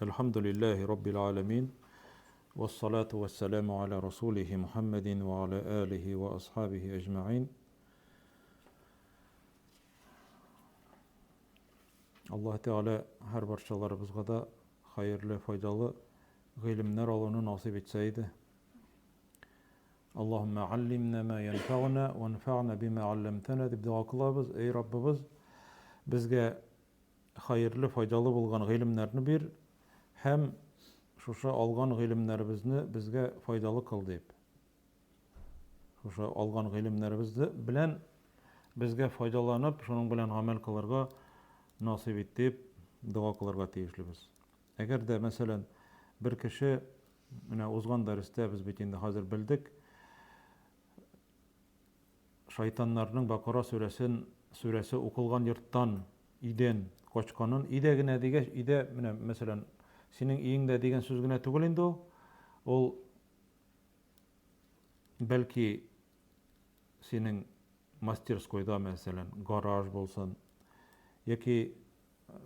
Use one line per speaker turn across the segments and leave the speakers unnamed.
Әлхәмдүлилләһи раббил галәмин. Вассалату вассаламу аля расулихи Мухаммадин ва аля алихи ва асхабихи әҗмәгыйн. Аллаһ Тәгалә һәр барчаларыбызга да хәерле, файдалы гыйлемнәр алуны насыйп итсә иде. Аллаһумма аллимна ма янфагуна ванфагна бима алламтана дип дога кылабыз. Эй Раббыбыз, безгә хәерле, файдалы булган гыйлемнәрне бир һәм шушы алган гыйлемнәребезне безгә файдалы кыл дип. Шушы алган гыйлемнәребезне белән безгә файдаланып, шуның белән гамәл кылырга насыйп ит дип дога кылырга тиешлебез. Әгәр дә, мәсәлән, бер кеше, менә узган дәрестә без бит инде хәзер белдек, Шайтаннарның Бакара сүрәсен сүрәсе укылган йорттан, өйдән качканын, өйдә генә дигәч, өйдә, менә, мәсәлән, синең өеңдә дигән сүз генә түгел инде ул. Ул бәлки синең мастерскойда, мәсәлән, гараж булсын, яки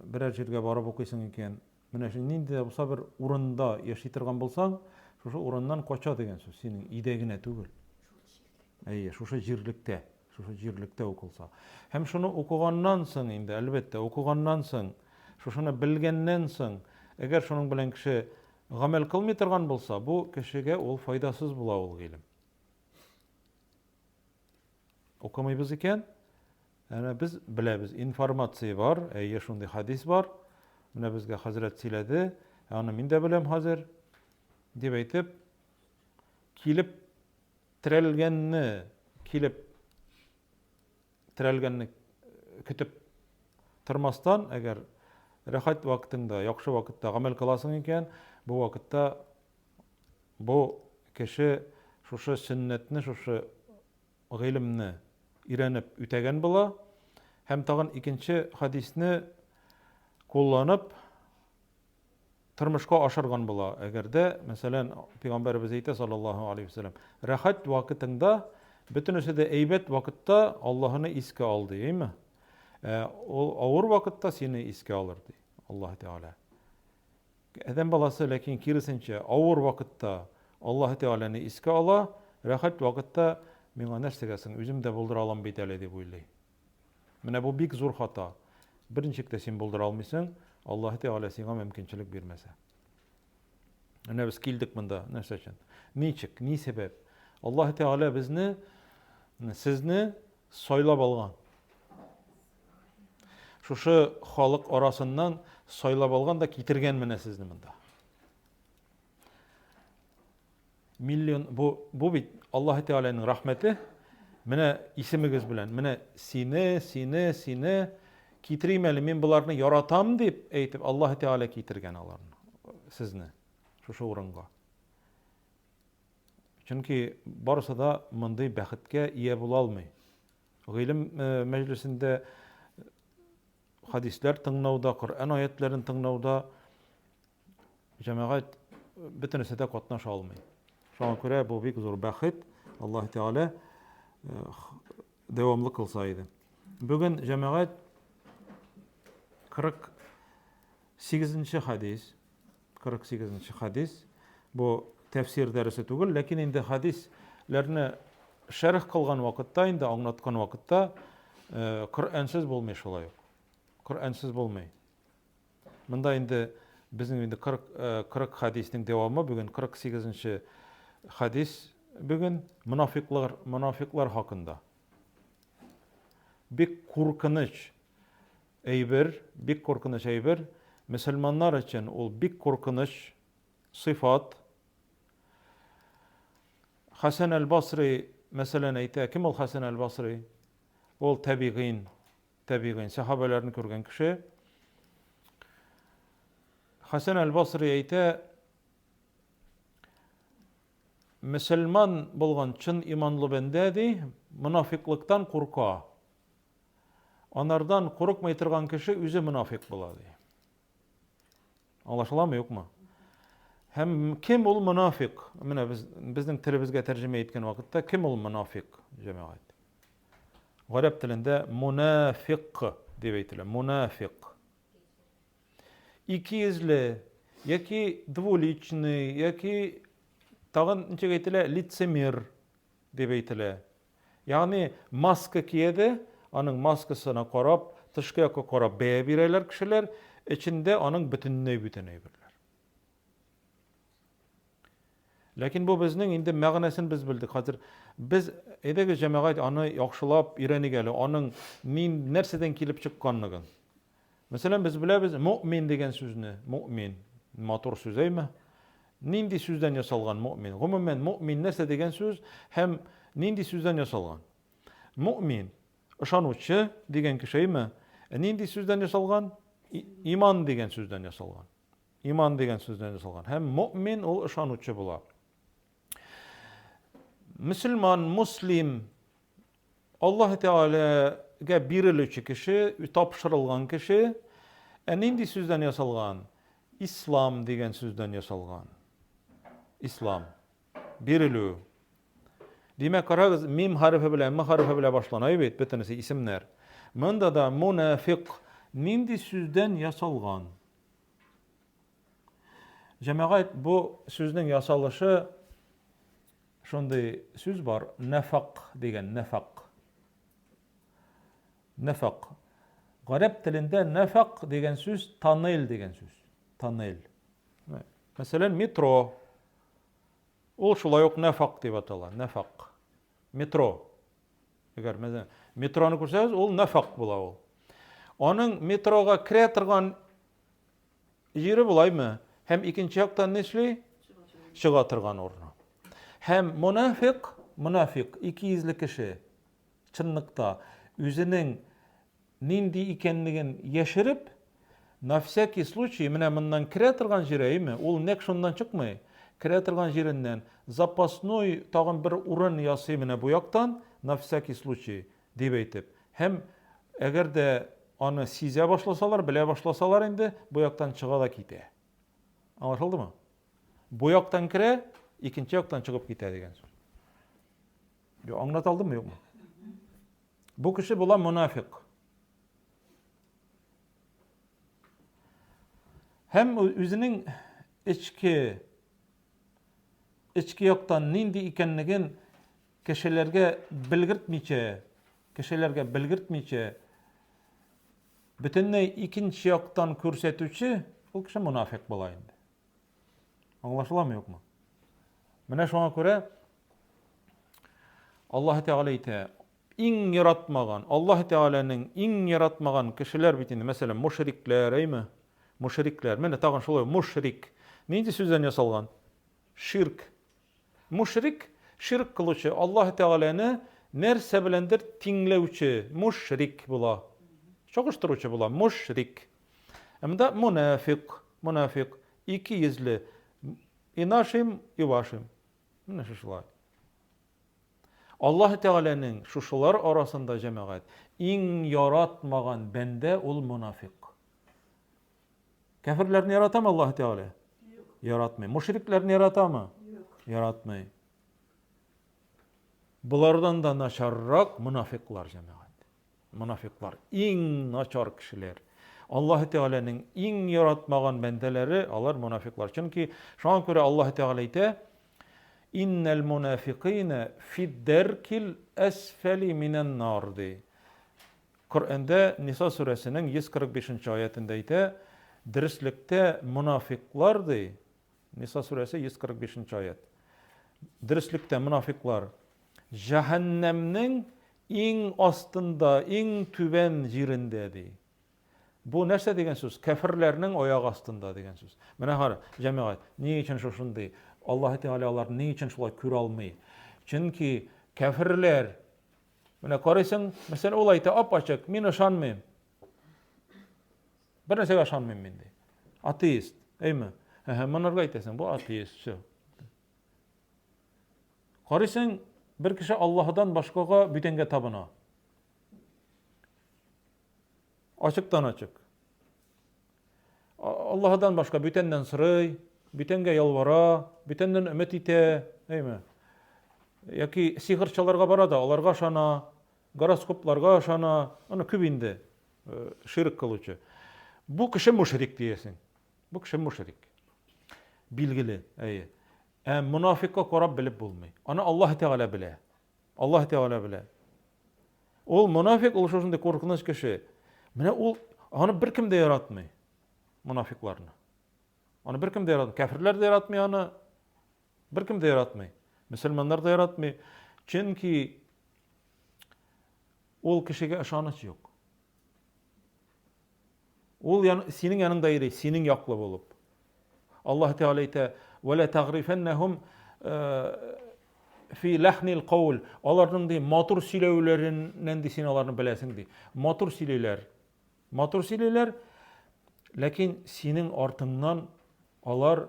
берәр җиргә барып укыйсың икән, менә шул нинди дә булса бер урында яши торган булсаң, шушы урыннан кача дигән сүз, синең өйдә генә түгел. Әйе, шушы җирлектә, шушы җирлектә укылса. Һәм шуны укыганнан соң инде, әлбәттә, укыганнан соң, шушыны белгәннән соң, әгәр шуның белән кеше гамәл кылмый торган булса, бу кешегә ул файдасыз була ул гыйлем. Укымыйбыз икән, әнә без беләбез, информация бар, әйе, шундый хадис бар. Менә безгә хәзрәт сөйләде, ә аны мин дә беләм хәзер, дип әйтеп, килеп терәлгәнне, килеп терәлгәнне көтеп тормастан, әгәр рәхәт вакытыңда, яхшы вакытта гамәл кыласың икән, бу вакытта бу кеше шушы сөннәтне, шушы гыйлемне өйрәнеп үтәгән була һәм тагын икенче хадисне кулланып тормышка ашырган була. Әгәр дә, мәсәлән, пәйгамбәребез әйтә саллаллаһу алейхи вәсәлләм, рәхәт вакытыңда, бөтенесе дә әйбәт вакытта Аллаһыны искә ал ди, әйме? Ә ул авыр вакытта сине искә алыр ди Аллаһ Тәгалә. Адәм баласы, ләкин киресенчә, авыр вакытта Аллаһы Тәгаләне искә ала, рәхәт вакытта миңа нәрсәгә соң, үзем дә булдыра алам бит әле дип уйлый. Менә бу бик зур хата. Берничек тә син булдыра алмыйсың, Аллаһы Тәгалә сиңа мөмкинчелек бирмәсә. Менә без килдек монда, нәрсә өчен? Ничек, ни сәбәп? Аллаһы Тәгалә безне, сезне сайлап алган. Шушы халык арасыннан сайлап алган да китергән менә сезне монда. Миллион бу бу бит Аллаһ Тәгаләнең рәхмәте. Менә исемегез белән, менә сине, сине, сине китерим әле, мин боларны яратам дип әйтеп Аллаһ Тәгалә китергән аларны, сезне шушы урынга. Чөнки барысы да мондый бәхеткә ия була алмый. Гыйлем мәҗлесендә хадисләр тыңлауда, Коръән аятларын тыңлауда җәмәгать бөтенесе дә катнаша алмый. Шуңа күрә бу бик зур бәхет, Аллаһ Тәгалә дәвамлы кылса иде. Бүген җәмәгать 48 хадис, 48 нче хадис. Бу тәфсир дәресе түгел, ләкин инде хадисләрне шәрх кылган вакытта, инде аңлаткан вакытта э, Коръәнсез булмый шулай ук. Коръәнсез булмый. Монда инде безнең инде 40 40 э, хадиснең дәвамы бүген 48 нче хадис бүген монафиклар монафиклар хакында. Бик куркыныч Әйбер, бик куркыныч әйбер. Мөселманнар өчен ул бик куркыныч сыйфат. Хәсән әл-Басри, мәсәлән, әйтә, кем ул Хәсән әл-Басри? Ул тәбигыйн, тәбигыйн, сәхабәләрне күргән кеше. Хәсән әл-Басри әйтә, мөселман булган чын иманлы бәндә, ди, монафиклыктан курка. Анардан курыкмый торган кеше үзе монафик була, ди. Аңлашыламы, юкмы? Һәм кем ул монафик? Менә без безнең телебезгә тәрҗемә иткән вакытта кем ул монафик, җәмәгать? Гарәп телендә мунафик дип әйтелә. Мунафик. Икейөзле, яки двуличный, яки тагын ничек әйтелә, лицемер дип әйтелә. Ягъни маска кия дә, аның маскасына карап, тышкы якка карап бәя бирәләр кешеләр, эчендә аның бөтенләй бүтән әйберләр. Ләкин бу безнең инде мәгънәсен без белдек. Хәзер без әйдәгез җәмәгать аны яхшылап өйрәник әле, аның нин нәрсәдән килеп чыкканлыгын. Мәсәлән, без беләбез мөмин дигән сүзне, мөмин матур сүз әйме? Нинди сүздән ясалган мөмин? Гомумән, мөмин нәрсә дигән сүз һәм нинди сүздән ясалган? Мөмин ышанучы дигән кеше әйме? Нинди сүздән ясалган? Иман дигән сүздән ясалган. Иман дигән сүздән ясалган. Һәм мөмин ул ышанучы була. Мөселман, муслим, Аллаһ Тәгаләгә бирелүче кеше, тапшырылган кеше, ә нинди сүздән ясалган? Ислам дигән сүздән ясалган. Ислам. Бирелү. Димәк, карагыз, мим хәрефе белән, м хәрефе белән башлана бит, бөтенесе исемнәр. Монда да мунафик нинди сүздән ясалган? Җәмәгать, бу сүзнең ясалышы шундый сүз бар, нәфак дигән, нәфак. Нәфак. Гарәп телендә нәфак дигән сүз тоннель дигән сүз. Тоннель. Мәсәлән, метро. Ул шулай ук нәфак дип атала, нәфак. Метро. Әгәр мәсәлән, метроны күрсәгез, ул нәфак була ул. Аның метрога керә торган җире булаймы? Һәм икенче яктан нишли? Чыга торган урыны. Һәм монафик, монафик, икейөзле кеше, чынлыкта үзенең нинди икәнлеген яшереп, на всякий случай, менә моннан керә торган җире, әйеме, ул нәкъ шуннан чыкмый, керә торган җиреннән запасной тагын бер урын ясый менә бу яктан, на всякий случай, дип әйтеп. Һәм әгәр дә аны сизә башласалар, белә башласалар инде, бу яктан чыга да китә. Аңлашылдымы? Бу яктан керә, икенче яктан чыгып китә дигән сүз. Аңлата алдыммы, юкмы? Бу кеше була монафик. Һәм үзенең эчке эчке яктан нинди икәнлеген кешеләргә белгертмичә, кешеләргә белгертмичә бөтенләй икенче яктан күрсәтүче ул кеше монафик була инде. Аңлашыламы юкмы? Менә шуңа күрә Аллаһ Тәгалә әйтә, иң яратмаган, Аллаһ Тәгаләнең иң яратмаган кешеләр бит инде, мәсәлән, мушрикләр, әйме? Мушрикләр. Менә тагын шулай мушрик. Нинди сүздән ясалган? Ширк. Мушрик, ширк кылучы, Аллаһ Тәгаләне нәрсә беләндер тиңләүче, мушрик була. Чагыштыручы була, мушрик. Ә монда мунафик, мунафик, ике йөзле. И нашим, и вашим. Менә шушылай. Аллаһ Тәгаләнең шушылар арасында җәмәгать иң яратмаган бәндә ул мунафик. Кәферләрне яратамы Аллаһ Тәгалә? Юк. Яратмый. Мушрикләрне яратамы? Юк. Яратмый. Болардан да начаррак мунафиклар җәмәгать. Монафиклар, иң начар кешеләр. Аллаһы Тәгаләнең иң яратмаган бәндәләре алар монафиклар. Чөнки шуңа күрә Аллаһы Тәгалә әйтә: Иннәл мунафикыйна фид-дәркил әсфәли минән нар ди. Коръәндә Ниса сүрәсенең 145 нче аятендә әйтә, дөреслектә монафиклар ди, Ниса сүрәсе 145 нче аят. Дөреслектә монафиклар җәһәннәмнең иң астында, иң түбән җирендә ди. Бу нәрсә дигән сүз? Кәферләрнең аяк астында дигән сүз. Менә кара, җәмәгать, ни өчен шушындый? Аллаһ Тәгалә аларны ни өчен шулай күрә алмый? Чөнки кәферләр менә карыйсың, мәсәлән, ул әйтә ап-ачык, мин ышанмыйм. Бер нәрсәгә ышанмыйм мин ди. Атеист, әйме? Әһә, монарга әйтәсең, бу атеист, все. Карыйсың, бер кеше Аллаһыдан башкага бүтәнгә табына. Ачыктан ачык. Аллаһыдан башка бүтәннән сорый, бүтәнгә ялвара, бүтәннән өмет итә, әйме? Яки сихырчыларга бара да, аларга ышана, гороскопларга ышана, аны күп инде э, ширк кылучы. Бу кеше мушрик диясең. Бу кеше мушрик. билгеле, әйе. Ә монафикка карап белеп булмый. Аны Аллаһ Тәгалә белә. Аллаһ Тәгалә белә. Ул монафик, ул шушындый куркыныч кеше. Менә ул аны беркем дә яратмый. Монафикларны. Аны беркем дә яратмый. Кәферләр дә яратмый аны. Беркем дә яратмый. Мөселманнар да яратмый. Чөнки ул кешегә ышаныч юк. Ул ян, синең яныңда йөри, синең яклы булып. Аллаһ Тәгалә әйтә: "Ва ла тагрифаннахум э, фи лахнил каул". Аларның ди матур сөйләүләреннән ди син аларны беләсең ди. Матур сөйлиләр. Матур сөйлиләр, ләкин синең артыңнан алар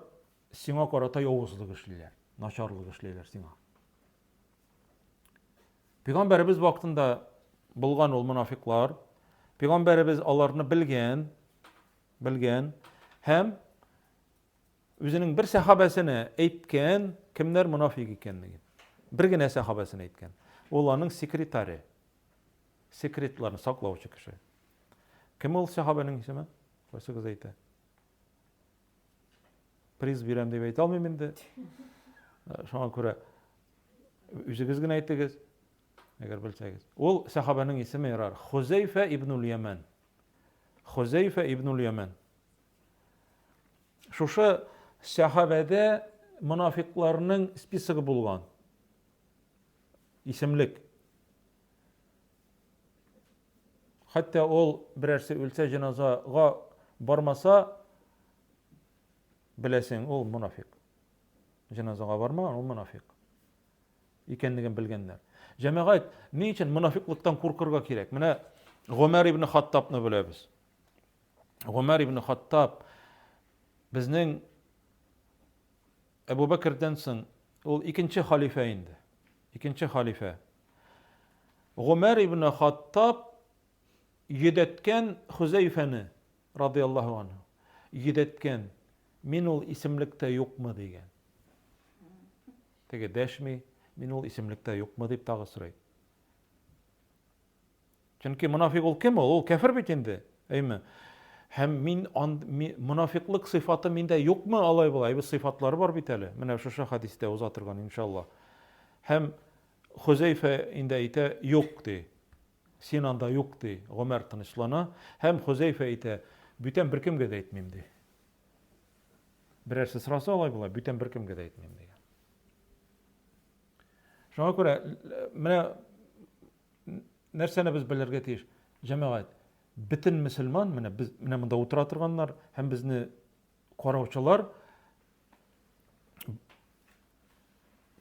сиңа карата явызлык эшлиләр, начарлык эшлиләр сиңа. Пәйгамбәребез вакытында булган ул монафиклар. Пәйгамбәребез аларны белгән, белгән һәм үзенең бер сәхабәсенә әйткән, кемнәр монафик икәнлеген. Бер генә сәхабәсенә әйткән. Ул аның секретаре. Секретларны саклаучы кеше. Кем ул сәхабәнең исеме? Кайсыгыз әйтә? Приз бирәм дип әйтә алмыйм инде. Шуңа күрә үзегез генә әйтегез, әгәр белсәгез. Ул сәхабәнең исеме ярар. Хузәйфә ибнул Яман. Хузәйфә ибнул Яман. Шушы сәхабәдә монафикларның списогы булган. Исемлек. Хәтта ул берәрсе үлсә җеназага бармаса, беләсең, ул монафик. Җеназага бармаган, ул монафик икәнлеген белгәннәр. Җәмәгать, ни өчен монафиклыктан куркырга кирәк? Менә Гомәр ибн Хаттабны беләбез. Гомәр ибн Хаттаб безнең Әбу Бәкердән соң ул икенче халифә инде. Икенче халифә. Гомәр ибн Хаттаб йөдәткән Хузәйфәне, радияллаһу анһу, йөдәткән, мин ул исемлектә юкмы дигән. Теге дәшми, мин ул исемлектә юкмы дип тагы сорый. Чөнки монафик ул кем ул? Ул кәфер бит инде. Әйме? Һәм мин ан, ми, монафиклык сыйфаты миндә юкмы алай болай? Әйбе сыйфатлары бар бит әле. Менә шушы хәдистә уза торган иншалла. Һәм Хөзәйфә инде әйтә, юк ди. Син анда юк ди. Гомәр тынычлана. Һәм Хөзәйфә әйтә, бүтән беркемгә дә әйтмим ди. Берәрсе сораса алай була, бүтән беркемгә дә әйтмим дигән. Шуңа күрә менә нәрсәне без белергә тиеш? Җәмәгать, бөтен мөселман, менә без менә монда утыра торганнар һәм безне караучылар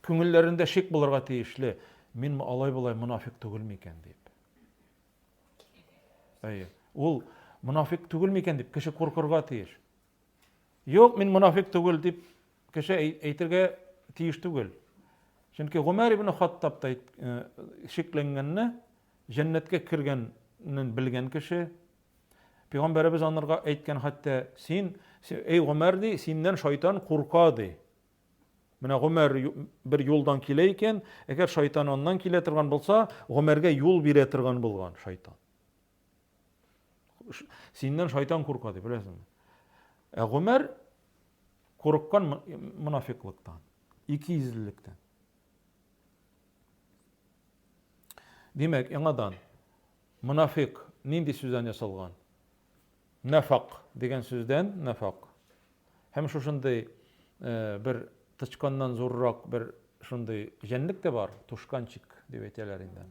күңелләрендә шик булырга тиешле. Мин алай болай монафик түгел микән дип. Әйе. Ул монафик түгел микән дип кеше куркырга тиеш. Юк, мин монафик түгел дип кеше әйтергә тиеш түгел. Чөнки Гомәр ибн Хаттаб та э, шикләнгәнне җәннәткә кергәнен белгән кеше. Пәйгамбәребез анарга әйткән хәтта син, эй Гомәр ди, синнән шайтан курка ди. Менә Гомәр бер юлдан килә икән, әгәр шайтан аннан килә торган булса, Гомәргә юл бирә торган булган шайтан. Синнән шайтан курка дип беләсеңме? Ә Гомәр курыккан монафиклыктан, икейөзлелектән. Димәк, яңадан монафик нинди сүздән ясалган? Нәфак дигән сүздән, нәфак. Һәм шушындый э, бер тычканнан зуррак бер шундый җәнлек тә бар, тушканчик дип әйтәләр инде.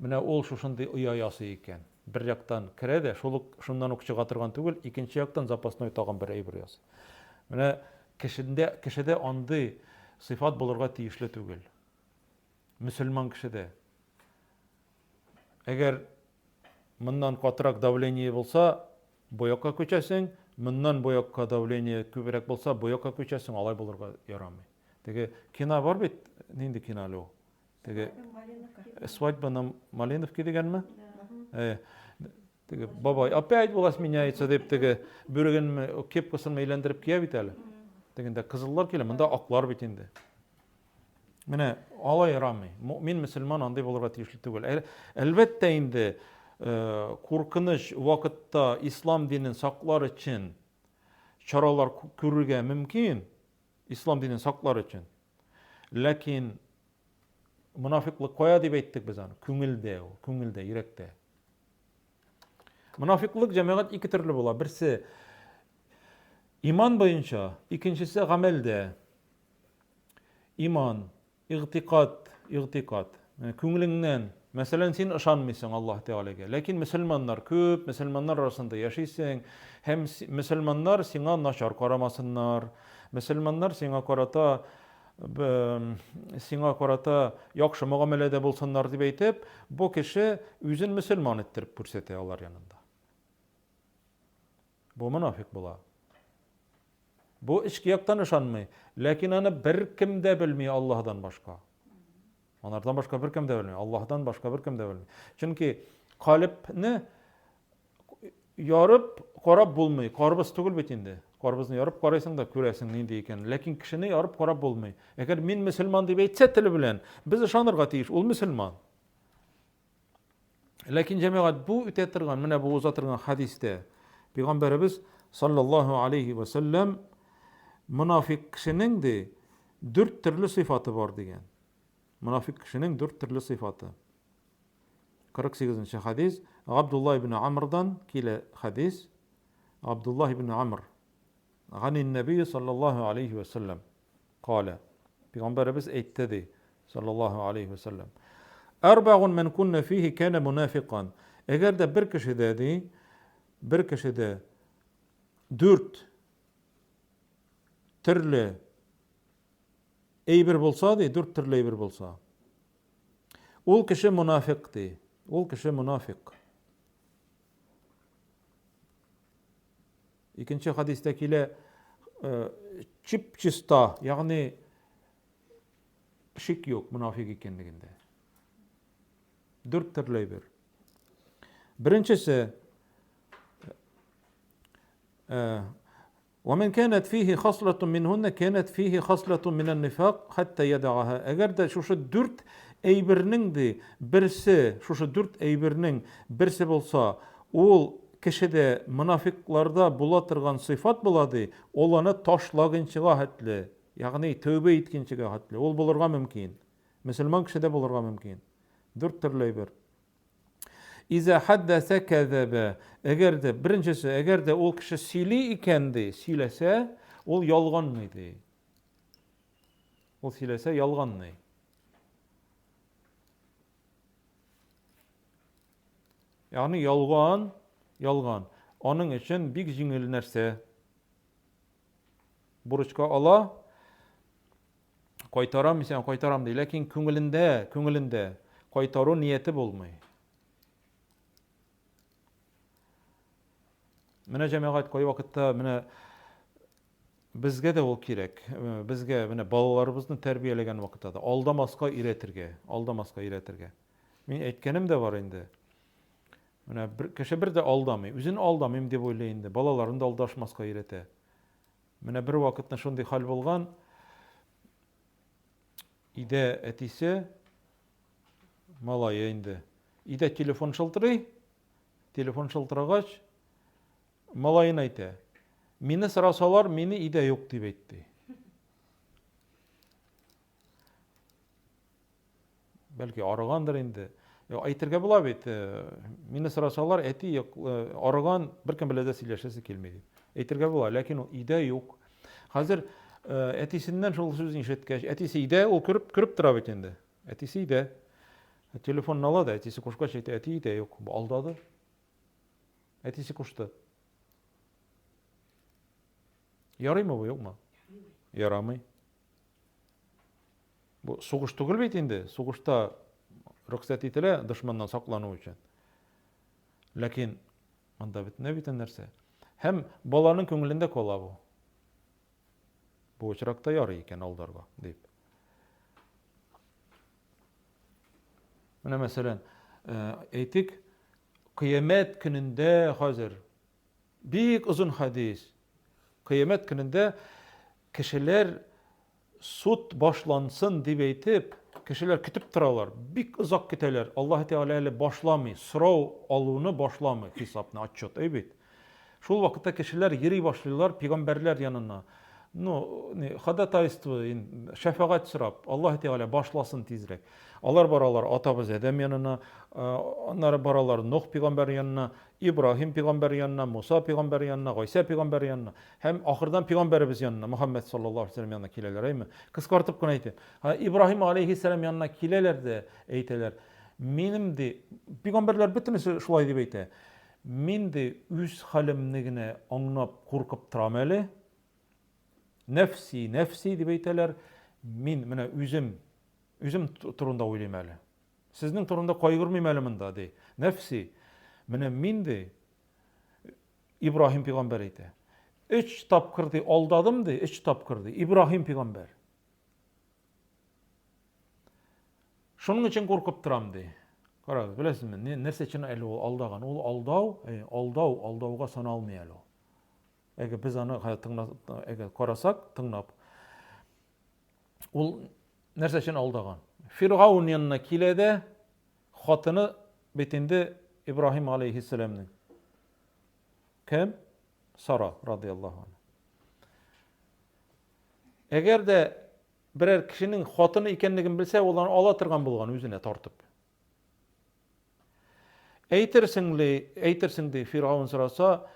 Менә ул шушындый оя ясый икән. Бер яктан керә дә, шул ук шуннан ук чыга торган түгел, икенче яктан запасной тагын бер әйбер ясый. Менә кешедә, кешедә андый сыйфат булырга тиешле түгел. Мөселман кешедә. Әгәр моннан катырак давление булса, бу якка күчәсең, моннан бу якка давление күбрәк булса, бу якка күчәсең, алай булырга ярамый. Теге кино бар бит, нинди кино әле ул? Теге Свадьба на Малиновке дигәнме? Э, теге бабай опять власть меняется дип теге бүреген кепкасын әйләндереп кия бит әле. Тегендә кызыллар килә, монда аклар бит инде. Менә алай ярамый. Мөмин мөселман андый булырга тиешле түгел. Әлбәттә инде, э, куркыныч вакытта ислам динен саклар өчен чаралар күрергә мөмкин. Ислам динен саклар өчен. Ләкин монафиклык кая дип әйттек без аны? Күңелдә ул, күңелдә, йөрәктә. Монафиклык җәмәгать ике төрле була. Берсе иман буенча, икенчесе гамәлдә. Иман, игътикад, игътикад. Күңелеңнән, мәсәлән, син ышанмыйсың Аллаһ Тәгаләгә. Ләкин мөселманнар күп, мөселманнар арасында яшисең һәм мөселманнар сиңа начар карамасыннар. Мөселманнар сиңа карата сиңа карата яхшы мөгамәләдә булсыннар дип әйтеп, бу кеше үзен мөселман иттереп күрсәтә алар янында. Бу монафик була. Бу эчке яктан ышанмый, ләкин аны беркем дә белми Аллаһдан башка. Анардан башка беркем дә белми, Аллаһдан башка беркем дә белми. Чөнки калебне Ярып карап булмый. Карбыз түгел бит инде. Карбызны ярып карыйсың да күрәсең нинди икән. Ләкин кешене ярып карап булмый. Әгәр мин мөселман дип әйтсә теле белән, без ышанырга тиеш, ул мөселман. Ләкин җәмәгать бу үтә торган, менә бу уза торган хәдистә Пәйгамбәребез саллаллаһу алейхи ва сәлләм монафик кешенең ди дүрт төрле сыйфаты бар дигән. Монафик кешенең дүрт төрле сыйфаты. 48 нче хәдис, Габдулла ибн Амрдан килә хәдис. Габдулла ибн Амр. Ганин нәби саллаллаһу алейхи ва саллям. Калә. Пәйгамбәребез әйтте ди, саллаллаһу алейхи ва саллям. Арбагун мен кунна фихи кана мунафикан. Әгәр дә бер кешедә ди, бер кешедә дүрт төрле әйбер булса ди, дүрт төрле әйбер булса. Ул кеше монафик ди. Ул кеше монафик. Икенче хадистә килә э, чип чиста, ягъни шик юк монафик икәнлегендә. Дүрт төрле әйбер. Беренчесе э, Вә мин кәнәт фихи хаслатун минһуннә кәнәт фихи хаслатун минән нифак хәтта ядәгаһа. Әгәр дә шушы дүрт әйбернең ди, берсе, шушы дүрт әйбернең берсе булса, ул кешедә монафикларда була торган сыйфат була ди, ул аны ташлагынчыга хәтле, ягъни тәүбә иткенчегә хәтле, ул булырга мөмкин. Мөселман кешедә булырга мөмкин. Дүрт төрле әйбер. Иза хаддәсә кәзәбә. Әгәр дә, беренчесе, әгәр дә ул кеше сөйли икән ди, сөйләсә, ул ялганмый ди. Ул сөйләсә ялганмый. Ягъни ялган, ялган. Аның өчен бик җиңел нәрсә. Бурычка ала, Кайтарам исән, кайтарам ди, ләкин күңелендә, күңелендә кайтару нияте булмый. Менә җәмәгать кайвакытта менә безгә дә ул кирәк. Безгә менә балаларыбызны тәрбияләгән вакытта да алдамаска өйрәтергә, алдамаска өйрәтергә. Мин әйткәнем дә бар инде. Менә бер кеше бер дә алдамый, үзен алдамыйм дип уйлый инде, балаларын да алдашмаска өйрәтә. Менә бер вакытны шундый хәл булган. Өйдә әтисе, малае инде. Өйдә телефон шылтырый. Телефон шылтырагач, малаен әйтә. Мине сорасалар, мине өйдә юк дип әйтте. Бәлки арыгандыр инде. Әйтергә була бит, э, мине сорасалар, әти юк, э, арыган, беркем белән дә сөйләшәсе килми дип. Әйтергә була, ләкин ул өйдә юк. Хәзер э, әтисеннән шул сүзне ишеткәч, әтисе өйдә, ул күреп, күреп тора бит инде. Әтисе өйдә. Телефонны ала да, әтисе кушкач әйтә, әти өйдә юк. Алдады. Әтисе кушты. Ярыймы бу, юкмы? Ярамый. Бу сугыш түгел бит инде. Сугышта рөхсәт ителә дошманнан саклану өчен. Ләкин монда бөтенләй бүтән нәрсә. Һәм баланың күңелендә кала бу. Бу очракта ярый икән алдарга дип. Менә мәсәлән, э, әйтик, кыямәт көнендә хәзер бик озын хәдис. Кыямәт көнендә кешеләр Суд башлансын дип әйтеп, кешеләр көтеп торалар, бик озак көтәләр. Аллаһы Тәгалә әле башламый, сорау алуны башламый, хисапны, отчет, әй бит. Шул вакытта кешеләр йөри башлыйлар пигамбәрләр янына. Ну, не, ходатайство, шәфәгать сорап, Аллаһ Тәгалә башласын тизрәк. Алар баралар атабыз Адәм янына, аннары баралар Нух пигамбәр янына, Ибраһим пигамбәр янына, Муса пигамбәр янына, Гайсә пигамбәр янына һәм ахырдан пигамбәребез янына, Мөхәммәд саллаллаһу алейһи вәсәлләм янына киләләр, әйме? Кыскартып кына әйтәм. Ибраһим алейһиссәлам янына киләләр дә әйтәләр, минем ди, пигамбәрләр бөтенесе шулай дип әйтә. Мин ди үз хәлемне генә аңлап куркып торам әле. Нәфси, нәфси дип әйтәләр. Мин менә үзем, үзем турында уйлыйм әле. Сезнең турында кайгырмыйм әле монда, ди. Нәфси. Менә мин ди, Ибраһим пигамбәр әйтә. Өч тапкыр ди алдадым ди, өч тапкыр ди. Ибраһим пигамбәр. Шуның өчен куркып торам, ди. Карагыз, беләсезме, нәрсә өчен әле ул алдаган? Ул алдау, алдау, алдауга саналмый әле ул. Әгәр без аны әгәр карасак, тыңлап, ул нәрсә өчен алдаган? Фиргаун янына килә дә, хатыны бит инде Ибраһим алейхиссәламнең. Кем? Сара, радияллаһу анha. Әгәр дә берәр кешенең хатыны икәнлеген белсә, ул аны ала торган булган үзенә тартып. Әйтерсең ли, әйтерсең ди, Фиргавен сораса,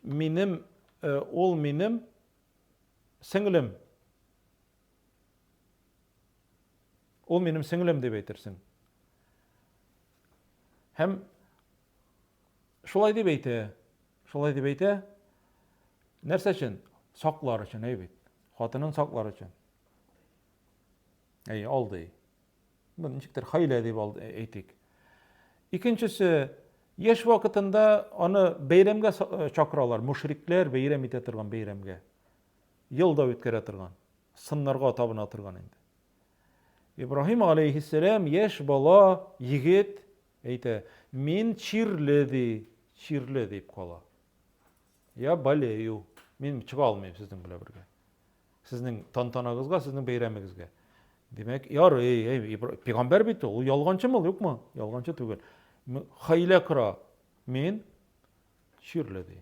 минем, э, ул минем сеңлем. Ул минем сеңлем дип әйтерсең. Һәм шулай дип әйтә. Шулай дип әйтә. Нәрсә өчен? Саклар өчен, әй бит. Хатынын саклар өчен. Әй, алдый. Бу ничектер хәйлә дип алды, әйтик. Икенчесе, яшь вакытында аны бәйрәмгә э, чакыралар, мушрикләр бәйрәм итә торган бәйрәмгә. Елда үткәрә торган, сыннарга табына торган инде. Ибраһим алейхиссәлам яшь бала, егет әйтә, мин чирле ди, чирле дип кала. Я болею. Мин чыга алмыйм сезнең белән бергә. Сезнең тантанагызга, сезнең бәйрәмегезгә. Димәк, ярый, әй, пигамбәр бит ул, ул ялганчымы ул, юкмы? Ялганчы түгел. Хәйлә кора. Мин чирле ди.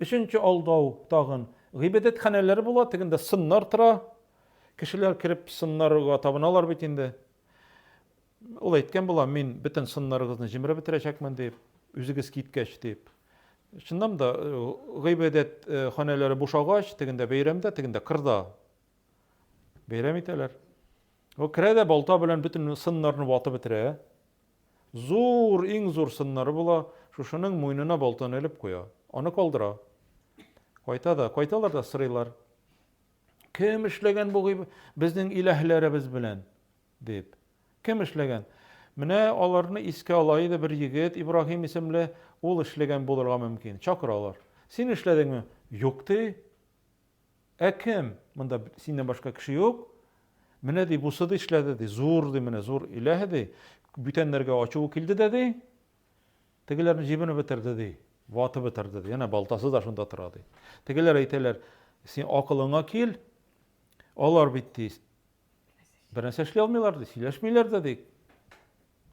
Өченче алдау тагын. Гыйбадәтханәләре була, тегендә сыннар тора. Кешеләр кереп сыннарга табыналар бит инде. Ул әйткән була, мин бөтен сыннарыгызны җимереп бетерәчәкмен дип, үзегез киткәч дип. Чыннан да э, гыйбадәт э, ханәләре бушагач, тегендә бәйрәмдә, тегендә кырда бәйрәм итәләр. Ул керә дә балта белән бөтен сыннарны ватып бетерә. Зур, иң зур сыннары була, шушының муенына балтаны элеп куя. Аны калдыра. Кайта да, кайталар да сорыйлар. Кем эшләгән бу безнең иләһләребез белән? дип. Кем эшләгән? Менә аларны искә ала иде бер егет, Ибраһим исемле, ул эшләгән булырга мөмкин. Чакыралар. Син эшләдеңме? Юк, ди. Ә кем? Монда синнән башка кеше юк. Менә ди, бусы ди эшләде ди, зур ди, менә зур иләһ ди. Бүтәннәргә ачуы килде дә ди. Тегеләрне җибенеп бетерде ди. Ватып бетерде ди. Әнә балтасы да шунда тора ди. Тегеләр әйтәләр, син акылыңа кил. Алар бит ди. Бер нәрсә эшли алмыйлар ди, сөйләшмиләр дә ди.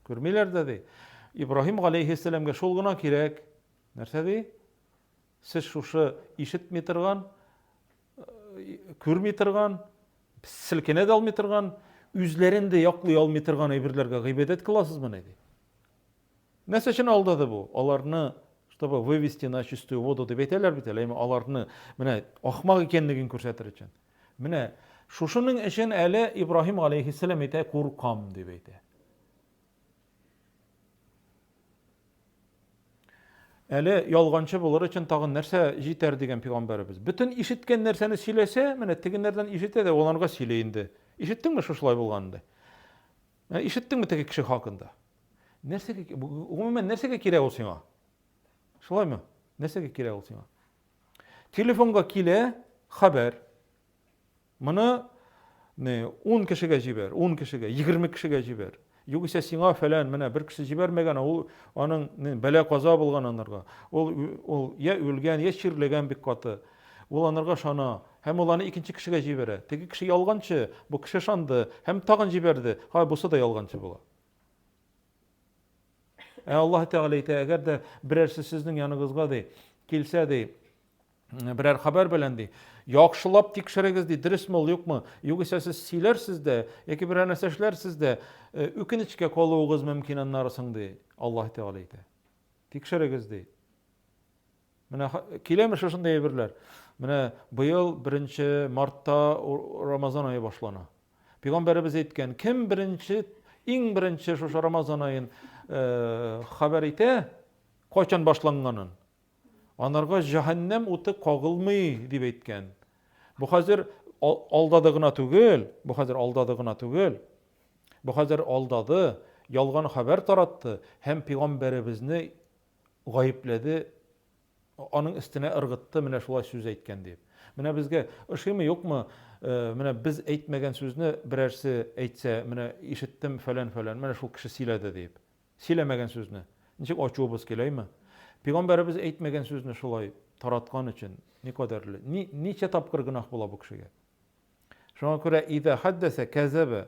Күрмиләр дә ди. Ибраһим галәйһиссәламгә шул гына кирәк. Нәрсә ди? Сез шушы ишетми торган, күрми торган, селкенә дә алмый торган, үзләрен дә яклый алмый торган әйберләргә гыйбадәт кыласызмыни ди. Нәрсә өчен алдады бу? Аларны, чтобы вывести на чистую воду дип әйтәләр бит әле, әмма аларны менә ахмак икәнлеген күрсәтер өчен. Менә шушының өчен әле Ибраһим алейхиссәлам әйтә, куркам дип әйтә. Әле ялганчы булыр өчен тагын нәрсә җитәр дигән пәйгамбәребез. Бөтен ишеткән нәрсәне сөйләсә, менә тегеннәрдән ишетә дә, аларга сөйли инде. Ишеттеңме шушылай булганын? Ишеттеңме теге кеше хакында? Нәрсәгә, гомумән нәрсәгә кирәк ул сиңа? Шулаймы? Нәрсәгә кирәк ул сиңа? Телефонга килә хәбәр. Моны не, 10 кешегә җибәр, 10 кешегә, 20 кешегә җибәр. Югыйсә сиңа фәлән, менә бер кеше җибәрмәгән, ул аның бәла-каза булган анарга. Ул ул я үлгән, я чирләгән бик каты. Ул анарга ышана һәм ул аны икенче кешегә җибәрә. Теге кеше ялганчы, бу кеше ышанды һәм тагын җибәрде. Һай, бусы да ялганчы була. Ә Аллаһ Тәгалә әйтә, әгәр дә берәрсе сезнең яныгызга ди, килсә ди, Берәр хәбәр белән ди. Яхшылап тикшерегез ди, дөресме ул, юкмы? Югыйсә сез сөйләрсез дә, яки берәр нәрсә эшләрсез дә, э, үкенечкә калуыгыз мөмкин аннары соң ди. Аллаһ Тәгалә әйтә. Тикшерегез ди. Менә киләме шушындый әйберләр? Менә быел 1 мартта Рамазан ае башлана. Пәйгамбәребез әйткән, кем беренче, иң беренче шушы Рамазан аен э, хәбәр итә, кайчан башланганын, Анарга җәһәннәм уты кагылмый, дип әйткән. Бу хәзер алдады гына түгел, бу хәзер алдады гына түгел. Бу хәзер алдады, ялган хәбәр таратты һәм пәйгамбәребезне гаепләде, аның өстенә ыргытты, менә шулай сүз әйткән дип. Менә безгә ошыймы, юкмы, э, менә без әйтмәгән сүзне берәрсе әйтсә, менә ишеттем фәлән-фәлән, менә шул кеше сөйләде дип. Сөйләмәгән сүзне. Ничек ачуыбыз килә, әйме? Пәйгамбәребез әйтмәгән сүзне шулай тараткан өчен никадәрле, ни, ничә тапкыр гөнаһ була бу кешегә. Шуңа күрә иза хәддәсә кәзәбә.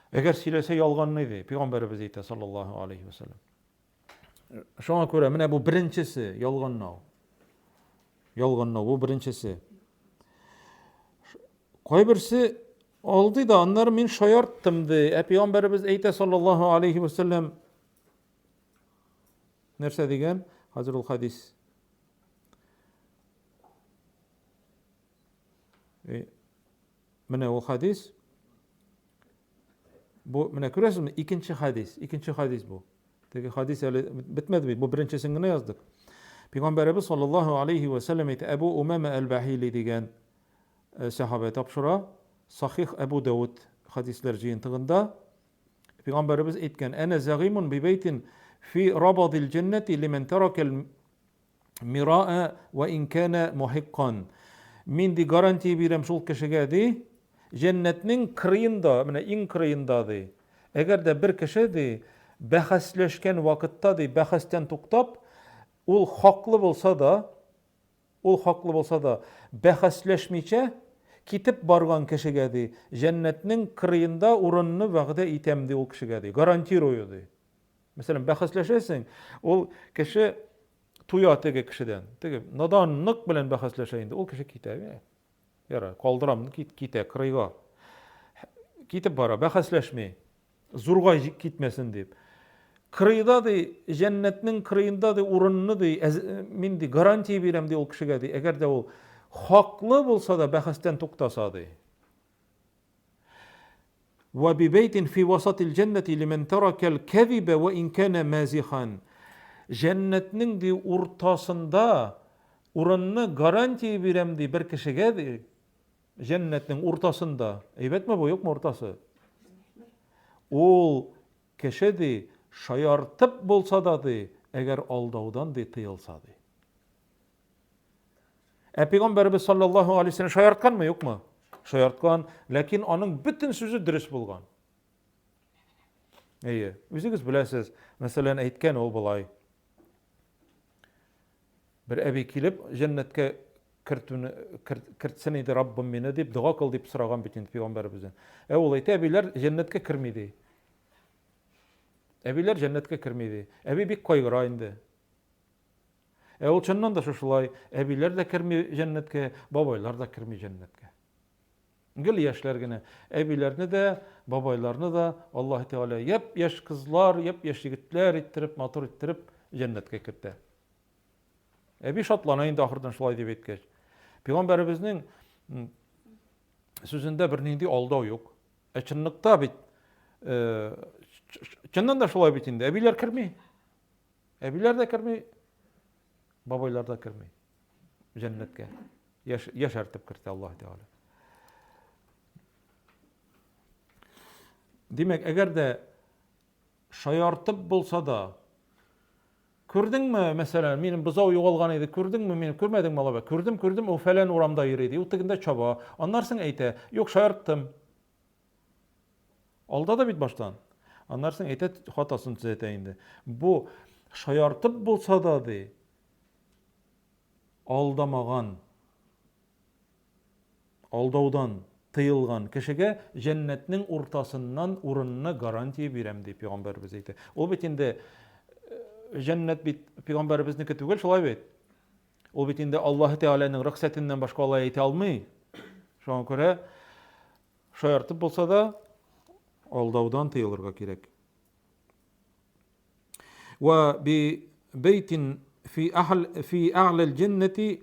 Әгәр сөйләсә ялганлый ди, пәйгамбәребез әйтә саллаллаһу алейхи ва саллям. Шуңа күрә менә бу беренчесе ялганлау. Ялганлау бу беренчесе. Кайберсе алдый да, аннары мин шаярттым ди. Ә пәйгамбәребез әйтә саллаллаһу алейхи ва саллям нәрсә дигән? Хәзер ул хадис. Э, менә ул хадис. Бу менә күрәсезме? Икенче хадис, икенче хадис бу. Теге хадис әле бетмәде бит, бу беренчесен генә яздык. Пәйгамбәребез саллаллаһу алейхи ва саллям әйтә, Әбу Умама әл-Бахили дигән э, сәхабә тапшыра. Сахих Әбу Дауд хадисләр җыентыгында Пәйгамбәребез әйткән: "Әнә зәгыймун бибәйтин фи рабадил җәннәти лиман таракал мираа ва ин кана мухиккан". Мин ди гарантия бирәм шул кешегә ди, җәннәтнең кырыенда, менә иң кырыенда ди. Әгәр дә бер кеше ди бәхәсләшкән вакытта ди, бәхәстән туктап, ул хаклы булса да, Ул хаклы булса да, бәхәсләшмичә, китеп барган кешегә, ди, җәннәтнең кырыенда урынны вәгъдә итәм, ди, ул кешегә, ди, гарантирую, ди. Мәсәлән, бәхәсләшәсең, ул кеше туя теге кешедән. Теге наданлык белән бәхәсләшә инде, ул кеше китә. Ярар, калдырам, кит, китә, кырыйга. Китеп бара, бәхәсләшми. Зурга китмәсен дип. Кырыйда ди, җәннәтнең кырыенда ди урынны ди, мин ди гарантия бирәм ди ул кешегә ди, әгәр дә ул хаклы булса да бәхәстән туктаса ди. Ва бибәйтин фи васатил җәннәти лимән таракал кәзибә ва ин кана мазихан. Җәннәтнең ди уртасында урынны гарантия бирәм ди бер кешегә ди, Җәннәтнең уртасында. Әйбәтме бу, юкмы уртасы? Ул кеше ди, шаяртып булса да ди, әгәр алдаудан ди тыелса ди. Ә пәйгамбәребез саллаллаһу алейһи вәсәлләм шаяртканмы, юкмы? Шаярткан, ләкин аның бөтен сүзе дөрес булган. Әйе, үзегез беләсез, мәсәлән, әйткән ул болай. Бер әби килеп, җәннәткә кертүне кертсен иде Раббым мине дип дога кыл дип сораган бит инде пәйгамбәребездән. Ә ул әйтә, әбиләр җәннәткә керми ди. Әбиләр җәннәткә керми ди. Әби бик кайгыра инде. Ә ул чыннан да шушылай, әбиләр дә керми җәннәткә, бабайлар да керми җәннәткә. Гел яшьләр генә. Әбиләрне дә, бабайларны да Аллаһ Тәгалә япь-яшь кызлар, япь-яшь егетләр иттереп, матур иттереп җәннәткә кертә. Әби шатлана инде ахырдан шулай дип әйткәч. Пәйгамбәребезнең сүзендә бернинди алдау юк. Ә чынлыкта бит э, чыннан да шулай бит инде. Әбиләр керми. Әбиләр дә керми, бабайлар да керми җәннәткә. Яш, яшәртеп кертә Аллаһ Тәгалә. Димәк, әгәр дә шаяртып булса да, күрдеңме, мәсәлән, минем бозау югалган иде, күрдеңме, мин күрмәдеңме, алабай? Күрдем, күрдем, ул фәлән урамда йөри ди, ул тегендә чаба. Аннан соң әйтә, юк, шаярттым. Алдады бит баштан. Аннан соң әйтә, хатасын төзәтә инде. Бу шаяртып булса да ди, алдамаган, алдаудан тыелган кешегә җәннәтнең уртасыннан урынны гарантия бирәм дип пәйгамбәребез әйтә. Ул бит инде э, җәннәт бит пәйгамбәребезнеке түгел, шулай бит? Ул бит инде Аллаһы Тәгаләнең рөхсәтеннән башка алай әйтә алмый. Шуңа күрә шаяртып булса да алдаудан тыелырга кирәк. Ва би бейтин фи ахл фи а'ла аль-җаннати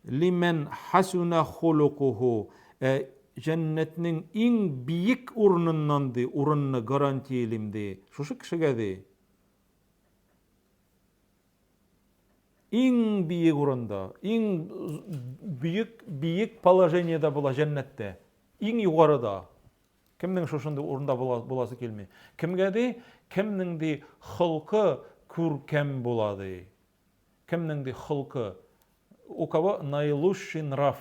лиман хасуна хулукуху. Ә җәннәтнең иң биек урыныннан ди, урынны гарантиялим ди. Шушы кешегә ди. Иң биек урында, иң бөек биек положениедә була җәннәттә. Иң югарыда. Кемнең шушындый урында була, буласы килми? Кемгә ди? Кемнең ди холкы күркәм була ди. Кемнең ди холкы? У кого наилучший нрав.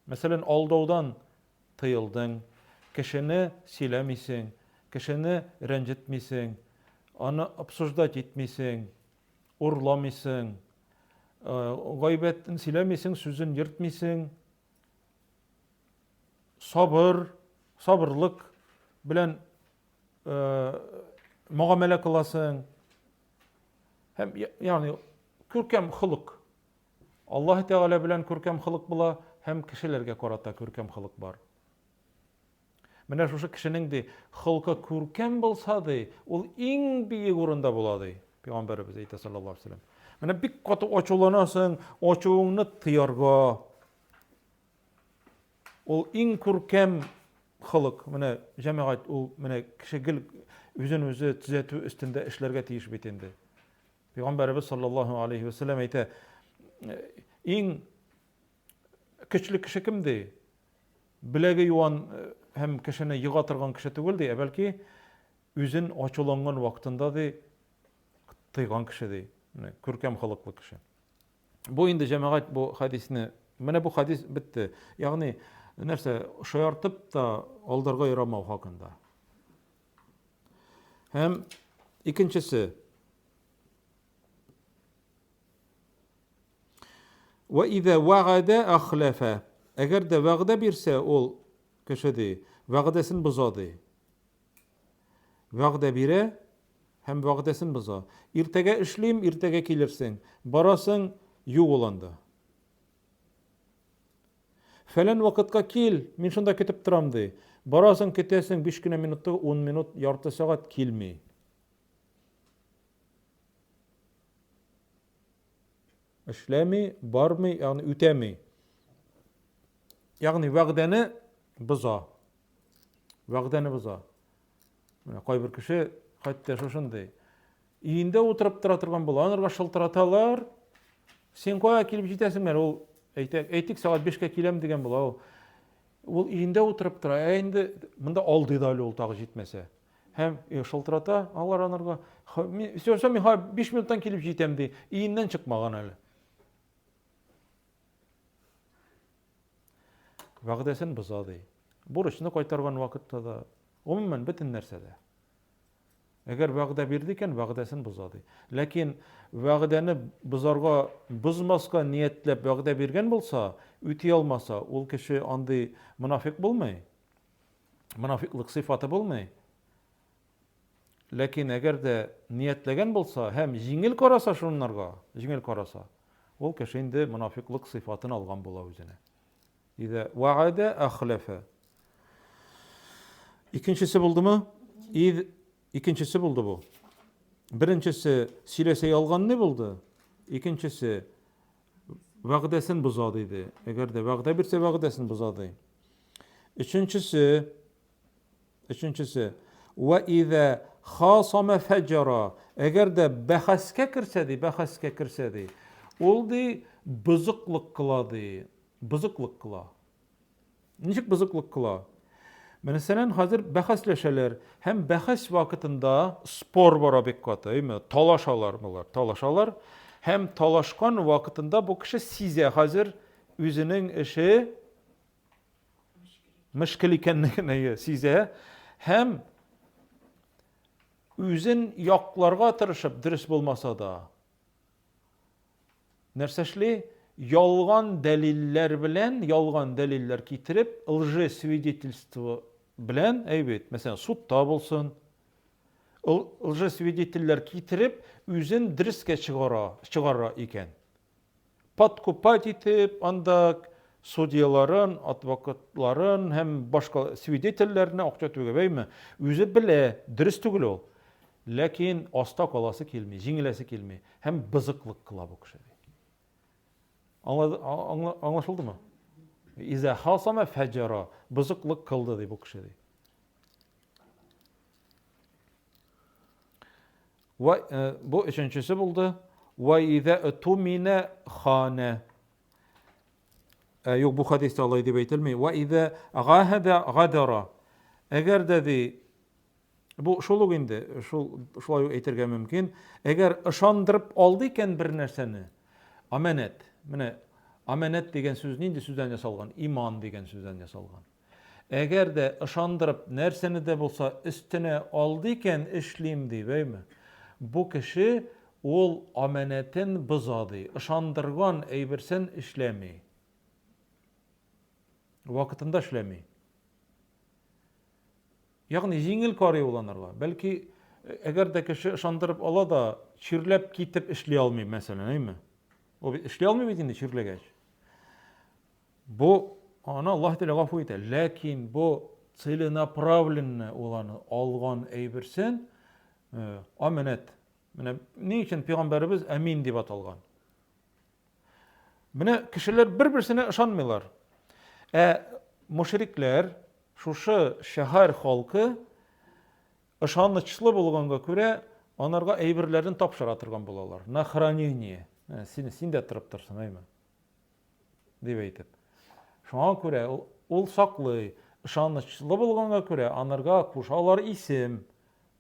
Мәсәлән, алдаудан тыелдың, кешене сөйләмисең, кешене рәнҗетмисең, аны обсуждать итмисең, урламыйсың, гайбәтен сөйләмисең, сүзен йөртмисең, сабыр, сабырлык белән мөгамәлә кыласың. Һәм ягъни күркәм холык. Аллаһ Тәгалә белән күркәм холык була һәм кешеләргә карата күркәм холык бар. Менә шушы кешенең ди, холкы күркәм булса ди, ул иң биек урында була ди. Пәйгамбәребез әйтә саллаллаһу алейһи вәсәлләм. Менә бик каты ачуланасың, ачуыңны тыярга. Ул иң күркәм холык. Менә җәмәгать ул менә кеше гел үзен үзе төзәтү өстендә эшләргә тиеш бит инде. Пәйгамбәребез саллаллаһу алейһи вә сәлләм әйтә, иң көчле кеше кем ди? Беләге юан э, һәм кешене ега торган кеше түгел ди, ә бәлки үзен ачуланган вакытында ди тыйган кеше ди. Менә күркәм холыклы кеше. Бу инде җәмәгать бу хәдисне, менә бу хәдис бетте. Ягъни нәрсә, шаяртып та алдарга ярамау хакында. Һәм икенчесе. Ва иза вагада ахлафа. Әгәр дә вәгъдә бирсә ул кеше ди, вәгъдәсен боза ди. Вәгъдә бирә һәм вәгъдәсен боза. Иртәгә эшлим, иртәгә килерсең. Барасың, юк ул анда. Фәлән вакытка кил, мин шунда көтеп торам, ди. Барасың, көтәсең, 5 кенә минут түгел, 10 минут, ярты сәгать килми. Эшләми, бармый, ягъни үтәми. Ягъни вәгъдәне боза. Вәгъдәне боза. Менә кайбер кеше хәтта шушындый. Өендә утырып тора торган була, анарга шылтыраталар. Син кая килеп җитәсең әле? Ул әйтә, әйтик, сәгать 5-кә киләм дигән була ул. Ул өендә утырып тора. Ә инде монда алдый да әле ул тагы җитмәсә. Һәм шылтырата алар анарга. Все, все, мин 5 минуттан килеп җитәм ди. Өеннән чыкмаган әле. Вәгъдәсен боза ди. Бурычны кайтарган вакытта да, гомумән бөтен нәрсәдә. Әгәр вәгъдә бирде икән, вәгъдәсен боза ди. Ләкин вәгъдәне бозарга, бозмаска ниятләп вәгъдә биргән булса, үти алмаса, ул кеше андый монафик булмый. Монафиклык сыйфаты булмый. Ләкин әгәр дә ниятләгән булса һәм җиңел караса шуннарга, җиңел караса, ул кеше инде монафиклык сыйфатын алган була үзенә. Идә ваада ахлафа. Икенчесе булдымы? Из икенчесе булды бу. Беренчесе сөйләсә ялганны булды. Икенчесе вәгъдәсен боза диде. Әгәр дә вәгъдә бирсә вәгъдәсен боза ди. Өченчесе Өченчесе Ва иза хасама фәҗара. Әгәр дә бәхәскә керсә ди, бәхәскә керсә ди, ул ди бозыклык кыла ди. Бозыклык кыла. Ничек бозыклык кыла? Мәсәлән, хәзер бәхәсләшәләр һәм бәхәс вакытында спор бара бик каты, әйме? Талашалар болар, талашалар. Һәм талашкан вакытында бу кеше сизә хәзер үзенең эше мөшкел икәнлеген әйе, сизә һәм үзен якларга тырышып, дөрес булмаса да, нәрсә эшли? Ялган дәлилләр белән, ялган дәлилләр китереп, лжесвидетельство белән, әй бит, мәсәлән, судта булсын, лжесвидетельләр китереп, үзен дөрескә чыгара, чыгара икән. Подкупать итеп, анда судьяларын, адвокатларын һәм башка свидетельләрне акча түгеп, әйме? Үзе белә, дөрес түгел ул. Ләкин аста каласы килми, җиңеләсе килми һәм бызыклык кыла бу кеше. Аңлашылдымы? Иза хасама фәҗара, бозыклык кылды ди бу кеше ди. Ва э, бу өченчесе булды. Ва иза тумина хана. Э, юк, бу хадистә алай дип әйтелми. Ва иза гахада гадара. Әгәр дә ди Бу шул ук инде, шул шулай ук әйтергә мөмкин. Әгәр ышандырып алды икән бер нәрсәне, амәнәт. Менә амәнәт дигән сүз нинди сүздән ясалган? Иман дигән сүздән ясалган. Әгәр дә ышандырып нәрсәне дә булса өстенә алды икән, эшлим дип, әйме? Бу кеше ул амәнәтен боза ди, ышандырган әйберсен эшләми. Вакытында эшләми. Ягъни җиңел карый ул анарга. Бәлки, әгәр дә кеше ышандырып ала да, чирләп китеп эшли алмый, мәсәлән, әйме? Ул бит эшли алмый бит инде чирләгәч. Бу аны Аллаһ Тәгалә гафу итә. Ләкин бу целенаправленно ул аны алган әйберсен э, амәнәт. Менә ни өчен пәйгамбәребез әмин дип аталган? Менә кешеләр бер-берсенә ышанмыйлар. Ә мушрикләр, шушы шәһәр халкы ышанычлы булганга күрә, анарга әйберләрен тапшыра торган булалар. На хранение. Ә, син, син дә торып торсын, әйме? Дип әйтеп. Шуңа күрә ул, ул саклый. Ышанычлы булганга күрә, анарга кушалар исем.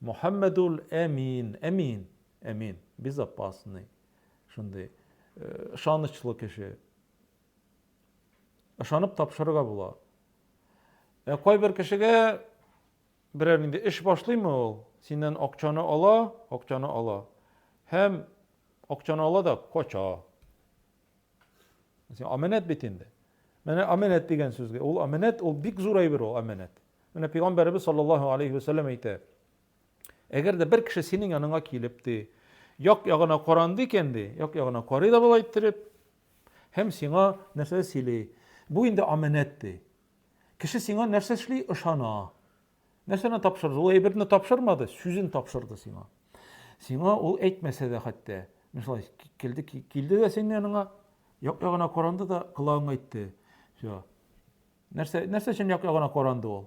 Мухаммедул Әмин. Әмин. Әмин. Безопасный. Шундый ышанычлы кеше. Ышанып тапшырырга була. Ә кайбер кешегә берәр нинди эш башлыймы ул, синнән акчаны ала, акчаны ала. Һәм акчаны ала да кача. Син амәнәт бит инде. Менә амәнәт дигән сүзгә. Ул амәнәт, ул бик зур әйбер ул амәнәт. Менә пәйгамбәребез саллаллаһу алейхи ва сәлләм әйтә. Әгәр дә бер кеше синең яныңа килеп ди, як-ягына каранды икән ди, як-ягына карый да болай иттереп, һәм сиңа нәрсә сөйли. Бу инде амәнәт ди. Кеше сиңа нәрсә эшли? Ышана. Нәрсәне тапшырды? Ул әйберне тапшырмады, сүзен тапшырды сиңа. Сиңа ул әйтмәсә дә хәтта. Менә шулай килде, килде дә синең яныңа, як-ягына каранды да колагыңа әйтте. Все. Нәрсә, нәрсә өчен як-ягына каранды ул?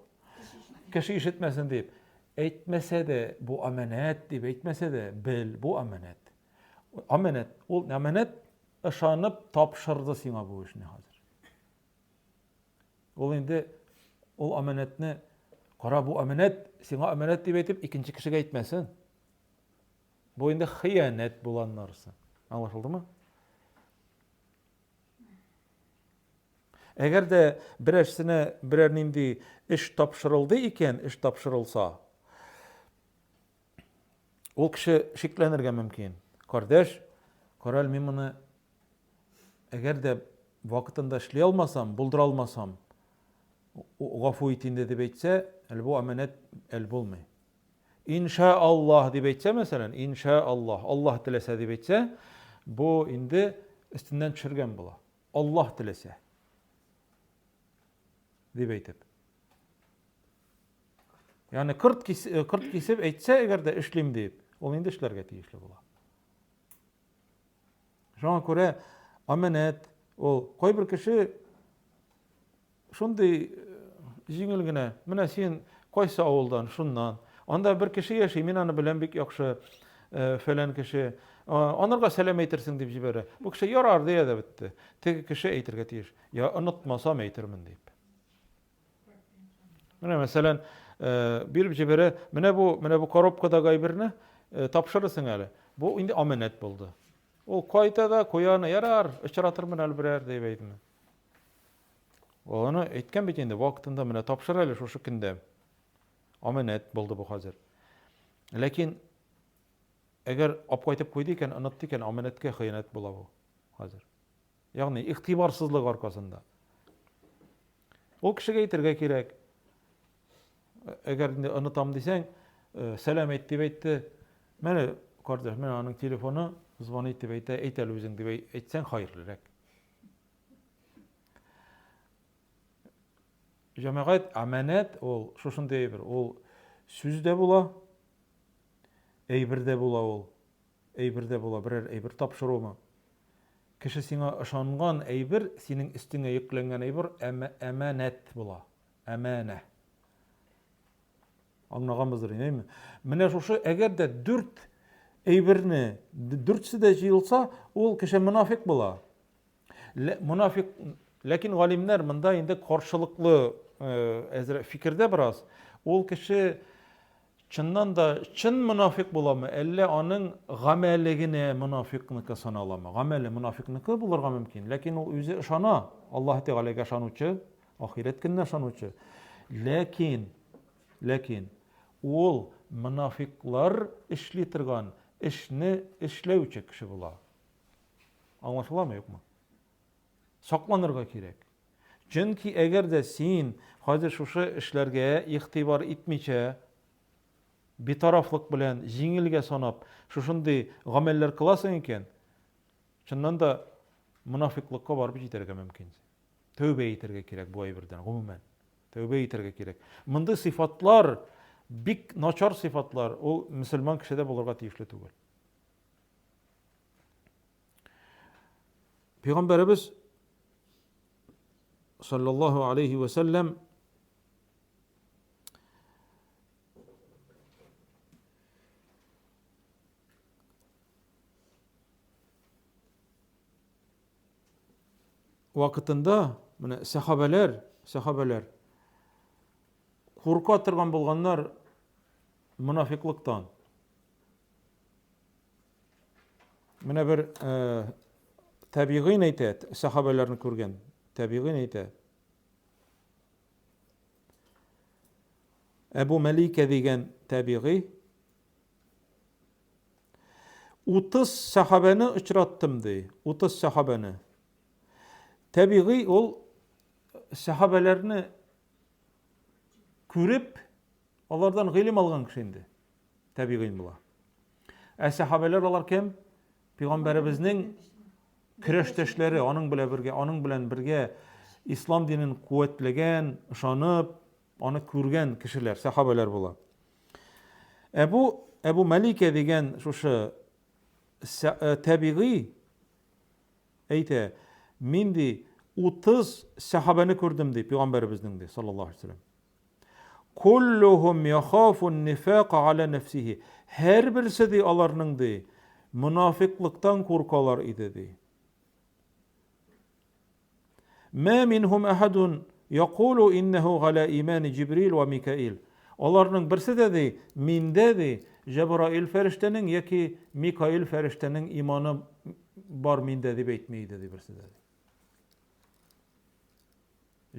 Кеше ишетмәсен дип. Әйтмәсә дә, бу амәнәт дип әйтмәсә дә, бел, бу амәнәт. Амәнәт, ул амәнәт ышанып тапшырды сиңа бу эшне хәзер. Ул инде ул амәнәтне кара бу амәнәт, сиңа амәнәт дип әйтеп икенче кешегә әйтмәсен. Бу инде хыянәт була аннарысы. Аңлашылдымы? Әгәр дә берәрсенә берәр нинди эш тапшырылды икән, эш тапшырылса, ул кеше шикләнергә мөмкин. Кардәш, кара әле, мин моны әгәр дә вакытында эшли алмасам, булдыра алмасам, гафу ит инде дип әйтсә, әле бу амәнәт әле булмый. Инша Аллаһ дип әйтсә, мәсәлән, инша Аллаһ, Аллаһ теләсә дип әйтсә, бу инде өстеннән төшергән була. Аллаһ теләсә. Дип әйтеп. Ягъни кырт кис, э, кырт кисеп әйтсә, әгәр дә эшлим дип, ул инде эшләргә тиешле була. Шуңа күрә амәнәт ул кайбер кеше Шундый җиңел генә. Менә син кайсы авылдан? Шуннан. Анда бер кеше яши, мин аны беләм бик яхшы, фәлән кеше. Анарга сәлам әйтерсең дип җибәрә. Бу кеше ярар дия дә бетте. Теге кеше әйтергә тиеш. Я онытмасам әйтермен дип. Менә мәсәлән, биреп җибәрә, менә бу, менә бу коробкадагы әйберне тапшырырсың әле. Бу инде амәнәт булды. Ул кайта да куя аны, ярар, очратырмын әле берәр дип әйтме. Ул аны әйткән бит инде, вакытында менә тапшыр әле шушы көндә. Амәнәт булды бу хәзер. Ләкин әгәр алып кайтып куйды икән, онытты икән, амәнәткә хыянәт була бу хәзер. Ягъни игътибарсызлык аркасында. Ул кешегә әйтергә кирәк. Әгәр инде онытам дисәң, э, сәлам әйт дип әйтте. Менә, кардәш, менә аның телефоны, звонит дип әйтә, әйт әле үзең дип әйтсәң хәерлерәк. Җәмәгать, аманәт ул шушындый әйбер, ул сүз дә була, әйбер дә була ул. Әйбер дә була, берәр әйбер тапшырумы? Кеше сиңа ышанган әйбер, синең өстеңә йөкләнгән әйбер әманәт була. Әманә. Аңлаганбыздыр инде, әйме? Менә шушы әгәр дә дүрт әйберне, дүртсе дә җыелса, ул кеше монафик була. Монафик, ләкин галимнәр монда инде каршылыклы э, әзрәк фикердә бераз. Ул кеше чыннан да чын монафик буламы, әллә аның гамәле генә монафикныкы саналамы? Гамәле монафикныкы булырга мөмкин, ләкин ул үзе ышана, Аллаһ Тәгаләгә ышанучы, Ахирәт көненә ышанучы. Ләкин, ләкин ул монафиклар эшли торган эшне эшләүче кеше була. Аңлашыламы, юкмы? Сакланырга кирәк. Чөнки әгәр дә син хәзер шушы эшләргә игътибар итмичә, битарафлык белән җиңелгә санап, шушындый гамәлләр кыласың икән, чыннан да монафиклыкка барып җитәргә мөмкин. Тәүбә итәргә кирәк бу әйбердән, гомумән. Тәүбә итәргә кирәк. Мондый сыйфатлар, бик начар сыйфатлар, ул мөселман кешедә булырга тиешле түгел. Пәйгамбәребез саллаллаһу алейхи ва сәлләм вакытында менә сәхабәләр, сәхабәләр курка торган булганнар монафиклыктан. Менә бер э, табигыйн әйтә, сәхабәләрне күргән, табигыйн әйтә. Әбу Мәликә дигән табигый 30 сәхабәне очраттым, ди. 30 сәхабәне. Табигый ул сәхабәләрне күреп, алардан гыйлем алган кеше инде. Табигый була. Ә сәхабәләр алар кем? Пәйгамбәребезнең көрәштәшләре, аның белән бергә, аның белән бергә ислам динен куәтләгән, ышанып, аны күргән кешеләр, сәхабәләр була. Әбу Әбу Малика дигән шушы э, табигый әйтә, мин ди 30 сәхабәне күрдем ди пәйгамбәребезнең ди саллаллаһу алейһи вәсәлләм. Куллухум яхафу нифака аля нәфсихи. Һәрберсе ди аларның ди монафиклыктан куркалар иде ди. Мә минһум әхәдун якулу иннәһу галә имани Җибрил вә Микаил. Аларның берсе дә ди, миндә ди, Җәбраил фәрештәнең яки Микаил фәрештәнең иманы бар миндә дип әйтми иде ди берсе дә.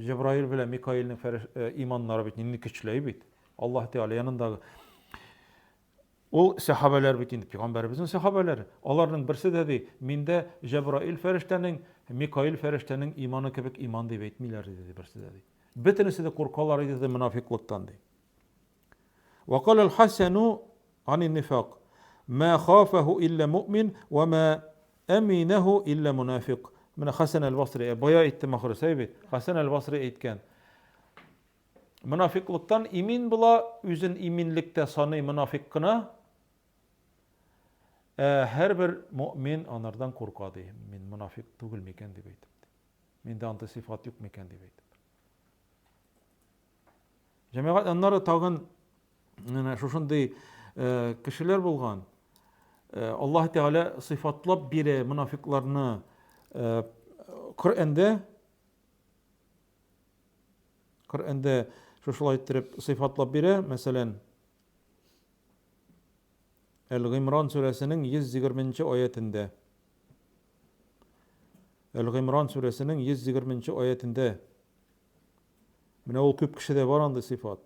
Җәбраил белән Микаилнең фәреш, э, иманнары бит нинди көчле бит. Аллаһ Тәгалә янындагы Ул сәхабәләр бит инде, пәйгамбәребезнең сәхабәләре. Аларның берсе дә ди, миндә Җәбраил фәрештәнең, Микаил фәрештәнең иманы кебек иман дип әйтмиләр диде ди берсе дә ди. Бөтенесе дә куркалар иде ди монафиклыктан ди. Вакал аль-Хасану ани нифак. Ма хафаху илля муъмин ва ма аминаху илля мунафик. Менә Хасан аль-Басри, бая әйтте махры бит. Хасан аль-Басри әйткән. Монафиклыктан имин була, үзен иминлектә саный монафик кына. Ә һәрбер мөэмин анардан курка ди. Мин монафик түгел микән дип әйтеп. Миндә андый сыйфат юк микән дип әйтеп. Җәмәгать аннары тагын менә шушындый э, кешеләр булган. Э, Аллаһ Тәгалә сыйфатлап бирә монафикларны э, Коръәндә Коръәндә шушылай иттереп сыйфатлап бирә, мәсәлән, Әл-Гыймран сүрәсенең 120 нче аятендә. Әл-Гыймран сүрәсенең 120 нче аятендә. Менә ул күп кешедә бар андый сыйфат.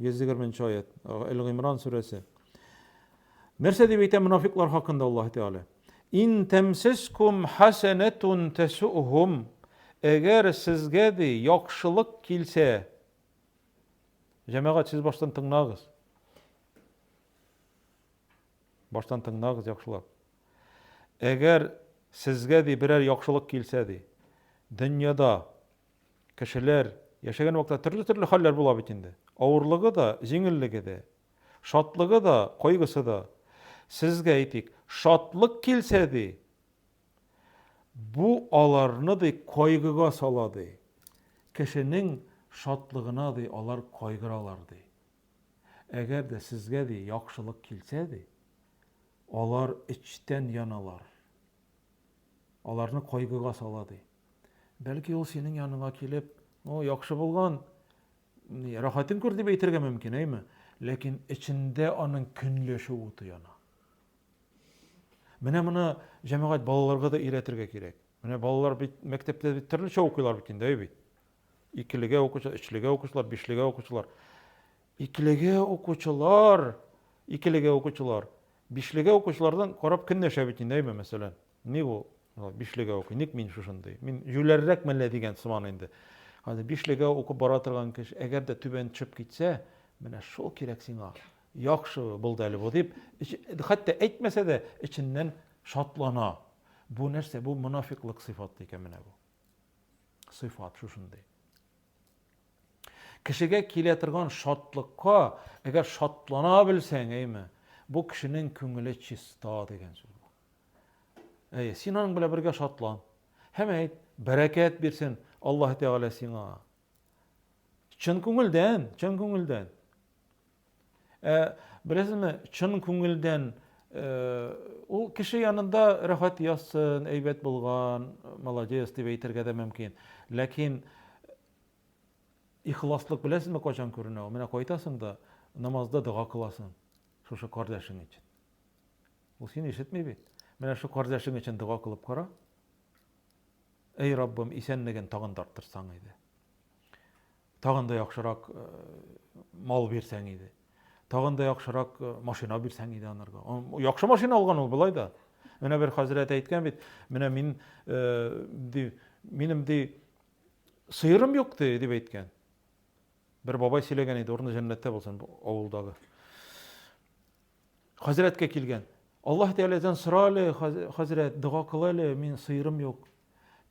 120 нче аят. Әл-Гыймран сүрәсе. Нәрсә дип әйтә мунафиклар хакында Аллаһ Тәгалә? Ин тәмсескум хасанатун тәсуһум. Әгәр сезгә ди яхшылык килсә, Җәмәгать, сез баштан тыңлагыз. Баштан тыңлагыз яхшылап. Әгәр сезгә ди берәр яхшылык килсә ди, дөньяда кешеләр яшәгән вакытта төрле-төрле хәлләр була бит инде. Авырлыгы да, җиңеллеге дә, шатлыгы да, кайгысы да. Сезгә әйтик, шатлык килсә ди, бу аларны ди кайгыга сала ди. Кешенең шатлыгына ди алар кайгыралар ди. Әгәр дә сезгә ди яхшылык килсә ди, алар эчтән яналар. Аларны кайгыга сала ди. Бәлки ул синең яныңа килеп, о, яхшы булган, рәхәтен күр дип әйтергә мөмкин, әйме? Ләкин эчендә аның көнләшү уты яна. Менә моны җәмәгать балаларга да өйрәтергә кирәк. Менә балалар бит мәктәптә бит төрлечә укыйлар бит инде, әй бит. Икелегә укучылар, өчлегә укучылар, бишлегә укучылар. Икелегә укучылар, икелегә укучылар, бишлегә укучылардан карап көнләшә бит инде, әйме, мәсәлән. Ник ул бишлегә укый, ник мин шушындый? Мин җүләррәк мәллә дигән сыман инде. Хәзер бишлегә укып бара торган кеше, әгәр дә түбән төшеп китсә, менә шул кирәк сиңа. Яхшы булды әле бу дип, хәтта әйтмәсә дә, эченнән шатлана. Бу нәрсә? Бу монафиклык сыйфаты икән менә бу. Сыйфат шушындый. Кешегә килә торган шатлыкка, әгәр шатлана белсәң, әйме, бу кешенең күңеле чиста дигән сүз бу. Әйе, син аның белән бергә шатлан. Һәм әйт, бәрәкәт бирсен Аллаһ Тәгалә сиңа. Чын күңелдән, чын күңелдән. Ә, беләсезме, чын күңелдән э, ул кеше янында рәхәт язсын, әйбәт булган, молодец дип әйтергә дә мөмкин. Ләкин ихласлык беләсезме кайчан күренә ул? Менә кайтасың да намазда дога кыласың шушы кардәшең өчен. Ул сине ишетми бит. Менә шул кардәшең өчен дога кылып кара. Әй Раббым, исәнлеген тагын да арттырсаң иде. Тагын да яхшырак э, мал бирсәң иде. Тагын да яхшырак э, машина бирсәң иде анарга. Яхшы машина алган ул болай да. Менә бер хәзрәт әйткән бит, менә мин э, ди, минем ди сыерым юк ди дип әйткән. Бер бабай сөйләгән иде, урыны җәннәттә булсын авылдагы. Хәзрәткә килгән. Аллаһ Тәгаләдән сора әле, хәзрәт, дога кыл әле, мин сыерым юк.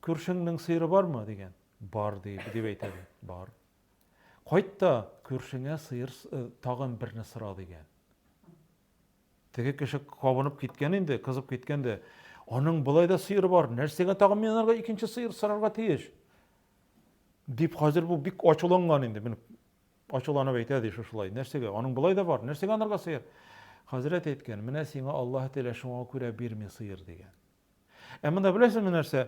Күршеңнең сыеры бармы дигән. Бар ди, дип әйтә ди. Бар. Кайт та күршеңә сыер э, тагын берне сора дигән. Теге кеше кабынып киткән инде, кызып киткән дә. Аның болай да сыеры бар, нәрсәгә тагын мин анарга икенче сыер сорарга тиеш? Дип хәзер бу бик ачуланган инде. Мин ачуланып әйтә ди шушылай. Нәрсәгә? Аның болай да бар. Нәрсәгә анарга сыер? Хәзрәт әйткән, менә сиңа Аллаһ Тәгалә шуңа күрә бирми сыер дигән. Ә монда беләсезме нәрсә?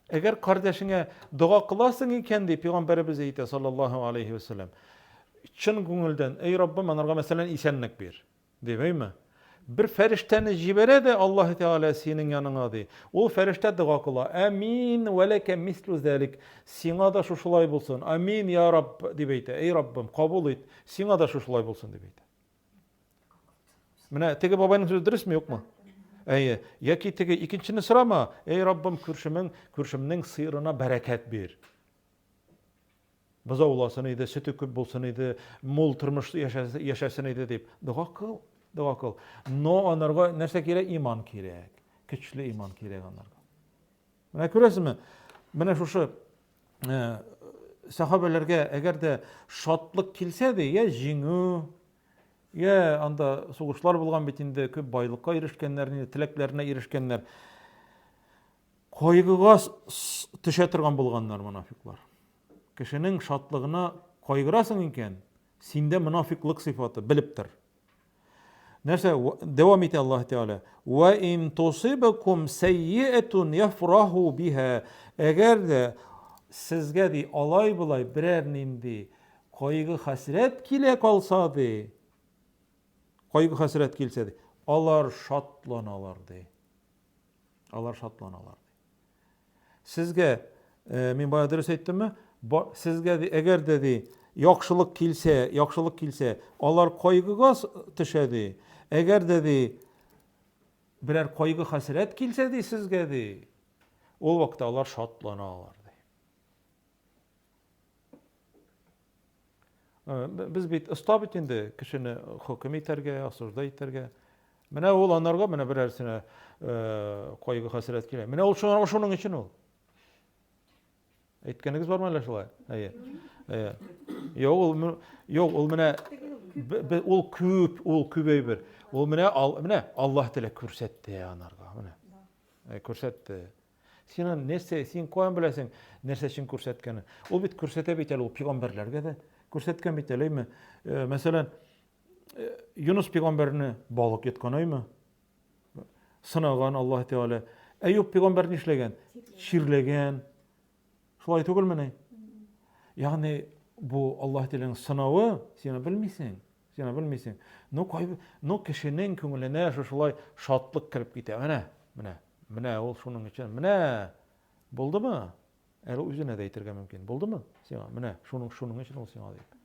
Әгәр кардәшеңә дога кыласың икән, ди пәйгамбәребез әйтә, саллаллаһу алейхи вәсәләм. Чын күңелдән, эй Раббым, анарга мәсәлән исәнлек бир. Дип, әйме? Бер фәрештәне җибәрә дә Аллаһ Тәгалә синең яныңа ди. Ул фәрештә дога кыла. Амин вә ләкә мислу залик. Сиңа да шушылай булсын. Амин я Рабб дип әйтә. Эй Раббым, кабул ит. Сиңа да шушылай булсын дип әйтә. Менә теге бабайның сүзе дөресме, юкмы? Әйе. Яки теге икенчене сорама. Эй Раббым, күршемең, күршемнең сыерына бәрәкәт бир. Бозауласын иде, сөте күп булсын иде, мул тормыш яшәсен иде дип. Дога кыл, дога кыл. Но анарга нәрсә кирәк? Иман кирәк. Көчле иман кирәк анарга. Менә күрәсезме? Менә шушы э, сахабәләргә әгәр дә шатлык килсә ди, я җиңү, я анда сугышлар булган бит инде, күп байлыкка ирешкәннәр, теләкләренә ирешкәннәр. Кайгыга төшә торган булганнар монафиклар. Кешенең шатлыгына кайгырасың икән, синдә монафиклык сыйфаты, белеп тор. Нәрсә дәвам итә Аллаһ Тәгалә? Ва ин тусибакум сайyi'атун яфраху биха. Әгәр дә сезгә ди алай-болай берәр нинди кайгы хәсрәт килә калса ди, кайгы хәсрәт килсә ди, алар шатланалар ди. Алар шатланалар ди. Сезгә, э, мин бая дөрес әйттемме? Сезгә ди, әгәр дә ди, яхшылык килсә, яхшылык килсә, алар кайгыга төшә ди. Әгәр дә ди, берәр кайгы хәсрәт килсә ди сезгә ди, ул вакытта алар шатланалар ди. Без бит оста бит инде кешене хөкем итәргә, осуждать итәргә. Менә ул анарга менә берәрсенә кайгы хәсрәт килә. Менә ул шуның шуның өчен ул. Әйткәнегез бармы әллә шулай? Әйе. Әйе. Юк, ул юк, ул менә ул күп, ул күп әйбер. Ул менә ал, менә Аллаһ Тәгалә күрсәтте анарга, менә. Күрсәтте. Син аны нәрсә, син каян беләсең, нәрсә өчен күрсәткәнен? Ул бит күрсәтә бит әле ул пәйгамбәрләргә дә. Күрсәткән бит әле, әйме? Э, мәсәлән, э, Юнус пәйгамбәрне балык йоткан, әйме? Сынаган Аллаһ Тәгалә. Әюб пәйгамбәр нишләгән? Чирләгән. Шулай түгелмени? Ягъни бу Аллаһ Тәгаләнең сынавы, син белмисең. Син белмисең. Ну, кай, ну кешенең күңеленә шушылай шатлык кереп китә. Менә, менә, менә ул шуның өчен. Менә булдымы? Әле үзенә дә әйтергә мөмкин. Булдымы сиңа? Менә шуның шуның өчен ул сиңа дип.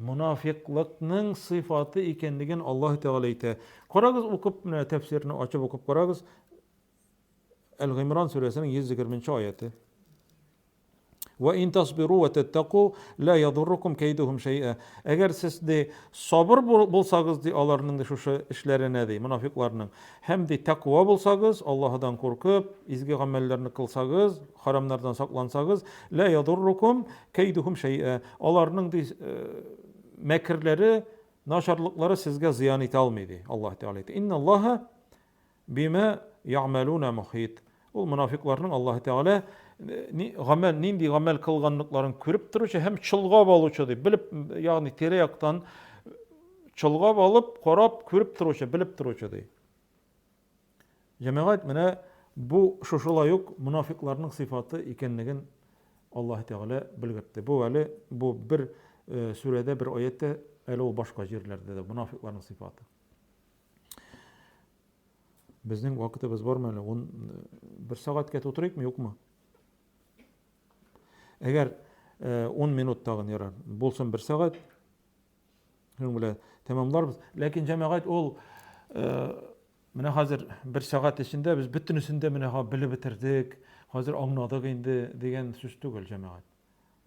Монафиклыкның сыйфаты икәнлеген Аллаһ Тәгалә әйтә. Карагыз, укып, менә тәфсирне ачып укып карагыз. Әл-Гыймран сүрәсенең 120 нче аяты. Ва ин тасбиру ва таттаку ла ядуррукум кайдухум шәй'a. Әгәр сез ди сабыр булсагыз ди аларның ди шушы эшләренә ди монафикларның һәм ди тәкъва булсагыз, Аллаһыдан куркып, изге гамәлләрне кылсагыз, харамнардан саклансагыз, ла ядуррукум кайдухум шәй'a. Аларның ди э, мәкерләре, начарлыклары сезгә зыян итә алмый ди Аллаһ Тәгалә. Инналлаһа Бима ягъмәлүнә мухит. Ул монафикларның Аллаһ Тәгалә ни гамәл, нинди гамәл кылганлыкларын күреп торучы һәм чолгап алучы дип, белеп, ягъни тирә-яктан чолгап алып, карап, күреп торучы, белеп торучы ди. Җәмәгать, менә бу шушылай ук монафикларның сыйфаты икәнлеген Аллаһ Тәгалә белгертте. Бу әле бу бер э, сүрәдә, бер аятта, әле ул башка җирләрдә дә монафикларның сыйфаты. Безнең вакытыбыз бармы әле? Ун бер сәгатькә тутырыйкмы, юкмы? Әгәр 10 минут тагын ярар, булсын бер сәгать. Шуның белән тәмамларбыз. Ләкин җәмәгать ул менә хәзер бер сәгать эчендә без бөтенесен дә менә белеп бетердек, хәзер аңладык инде дигән сүз түгел, җәмәгать.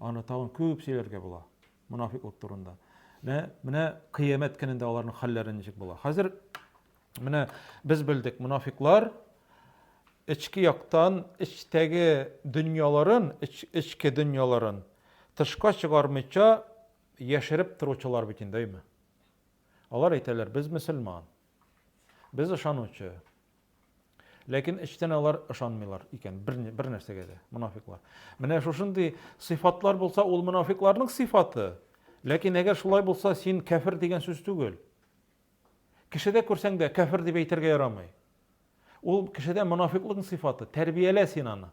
Аны тагын күп сөйләргә була монафиклык турында. Менә, менә кыямәт көнендә аларның хәлләре ничек була. Хәзер менә без белдек, монафиклар эчке яктан эчтәге дөньяларын, эч, эчке дөньяларын тышка чыгармыйча яшереп торучылар бит инде, әйме? Алар әйтәләр, без мөселман. Без ышанучы. Ләкин эчтән алар ышанмыйлар икән бер, бер нәрсәгә дә, монафиклар. Менә шушындый сыйфатлар булса, ул монафикларның сыйфаты. Ләкин әгәр шулай булса, син кәфер дигән сүз түгел. Кешедә күрсәң дә кәфер дип әйтергә ярамый. Ул кешедә монафиклык сыйфаты, тәрбиялә син аны.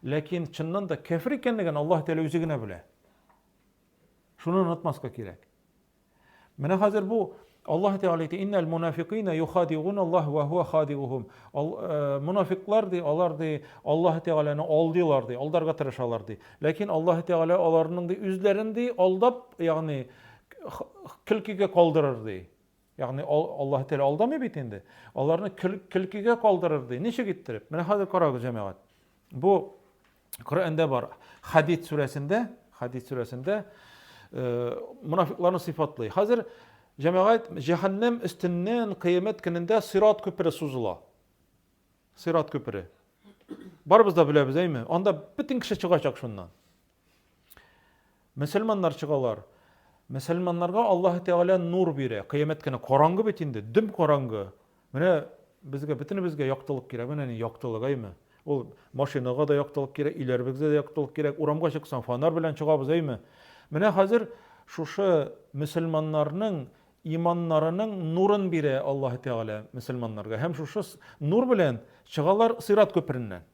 Ләкин чыннан да кәфер икәнлеген Аллаһ Тәгалә үзе генә белә. Шуны онытмаска кирәк. Менә хәзер бу Аллаһ Тәгалә әйтә, "Иннәл мунафикина юхадиун Аллаһ ва хуа хадиухум." Э, мунафиклар ди, алар ди, Аллаһ Тәгаләне алдыйлар ди, алдарга тырышалар ди. Ләкин Аллаһ Тәгалә аларның ди үзләрен ди алдап, ягъни көлкегә калдырыр ди. Ягъни Аллаһ Тәгалә алдамый бит инде. Аларны көлкегә калдырыр ди. Ничек иттереп? Менә хәзер карагыз, җәмәгать. Бу Коръәндә бар. Хадид сүрәсендә, Хадид сүрәсендә э, мунафикларны сыйфатлый. Хәзер җәмәгать җәһәннәм өстеннән кыямәт көнендә сират күпере сузыла. Сират күпере. Барыбыз да беләбез, әйме? Анда бөтен кеше чыгачак шуннан. Мөселманнар чыгалар. Мөселманнарга Аллаһ Тәгалә нур бирә. Кыямәт көне караңгы бит инде, дөм караңгы. Менә безгә бөтенебезгә яктылык кирәк. Менә ни яктылык, әйме? Ул машинага да яктылык кирәк, өйләребезгә дә яктылык кирәк. Урамга чыксаң, фонарь белән чыгабыз, әйме? Менә хәзер шушы мөселманнарның иманнарының нурын бирә Аллаһ Тәгалә мөселманнарга. Һәм шушы нур белән чыгалар сират күпереннән.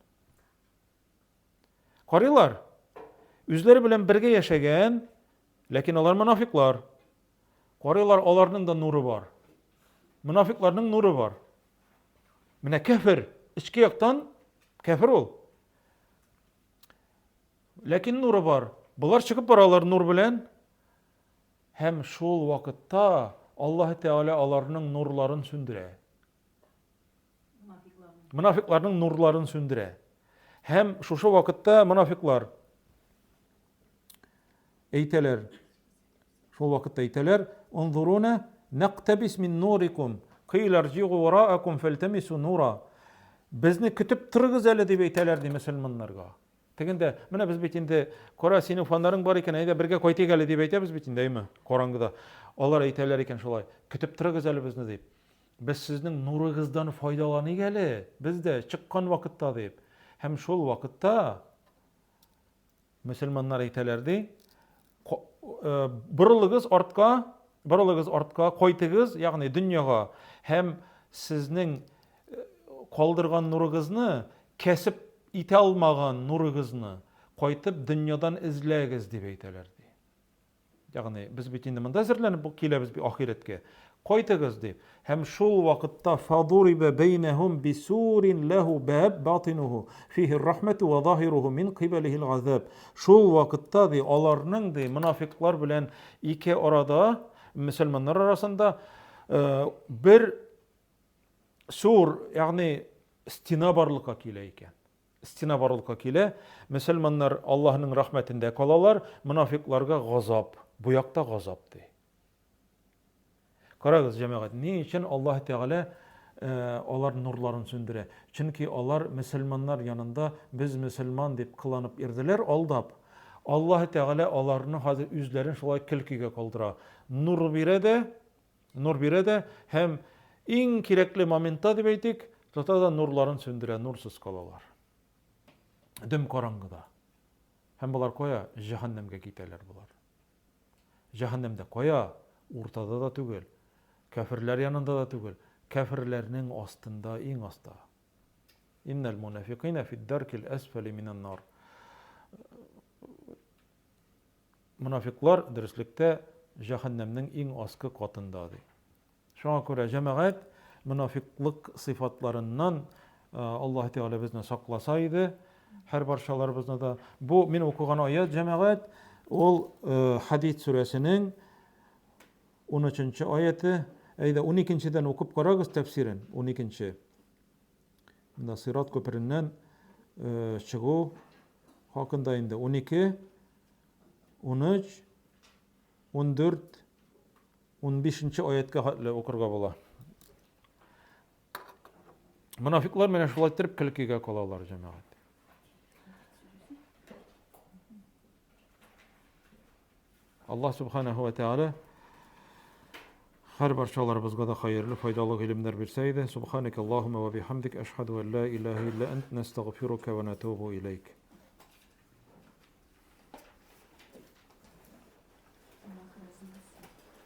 Карыйлар, үзләре белән бергә яшәгән, ләкин алар монафиклар. Карыйлар, аларның да нуры бар. Монафикларның нуры бар. Менә кәфер, эчке яктан кәфер ул. Ләкин нуры бар. Болар чыгып баралар нур белән. Һәм шул вакытта Аллаһ Тәгалә аларның нурларын сүндерә. Монафикларның нурларын сүндерә. Һәм шушы вакытта монафиклар әйтәләр. Шул вакытта әйтәләр, Унзуруна нактабис мин нурикум, кыйла рҗигу вараакум фәлтәмису нура. Безне көтеп торыгыз әле дип әйтәләр ди мөселманнарга. Тегендә, менә без бит инде, кара, синең фонарың бар икән, әйдә бергә кайтыйк әле дип әйтәбез бит инде, әйме, караңгыда. Алар әйтәләр икән шулай, көтеп торыгыз әле безне дип. Без сезнең нурыгыздан файдаланыйк әле, без дә чыккан вакытта дип. Һәм шул вакытта Мөселманнар әйтәләр ди, э, борылыгыз артка, борылыгыз артка, кайтыгыз, ягъни дөньяга һәм сезнең э, калдырган нурыгызны, кәсеп итә алмаган нурыгызны кайтып дөньядан эзләгез дип әйтәләр ди. Ягъни без бит инде монда әзерләнеп киләбез бит ахирәткә. Кайтыгыз дип. Һәм шул вакытта фадуриба бәйнәһум бисурин ләһу баб батинуху фихи рахмату ва заһируху мин кыйбалихил газаб. Шул вакытта ди аларның ди монафиклар белән ике арада мөселманнар арасында э, бер сур, ягъни стена барлыкка килә икән. Стена барлыкка килә, мөселманнар Аллаһының рәхмәтендә калалар, монафикларга газап, бу якта газап ди. Карагыз, җәмәгать, ни өчен Аллаһ Тәгалә э, алар нурларын сүндерә? Чөнки алар мөселманнар янында без мөселман дип кыланып йөрделәр, алдап. Аллаһ Тәгалә аларны хәзер үзләрен шулай көлкегә калдыра. Нур бирә дә, Нур бирә дә һәм иң кирәкле моментта дип әйтик, тота да нурларын сүндерә, нурсыз калалар. Дөм караңгыда. Һәм болар кая? Җәһәннәмгә китәләр болар. Җәһәннәмдә кая? Уртада да түгел. Кәферләр янында да түгел. Кәферләрнең астында, иң аста. Иннәл мунафикина фид-даркил әсфәли минән нар. Монафикълар, дөреслектә, җәһәннәмнең иң аскы катында, ди. Шуңа күрә, җәмәгать, монафикълык сыйфатларыннан Аллаһ Тәгалә безне сакласа иде, һәр барчаларыбызны да. Бу мин укыган аят, җәмәгать, ул Хәдид сүрәсенең 13 аяты. Әйдә, 12-дән укып карагыз тәфсирен, 12. Монда Сират күпереннән чыгу хакында инде 12, 13, 14, 15 аяткә хәтле укырга була. Монафиклар менә шулай иттереп көлкегә калалар, җәмәгать. Аллаһ Субханаһу ва Тәгалә һәр барчаларыбызга да хәерле, файдалы гыйлемнәр бирсә иде. Субханак Аллаһумма ва бихамдик ашһаду ан ла илаһа илля ант настагъфирука ва натубу илейк.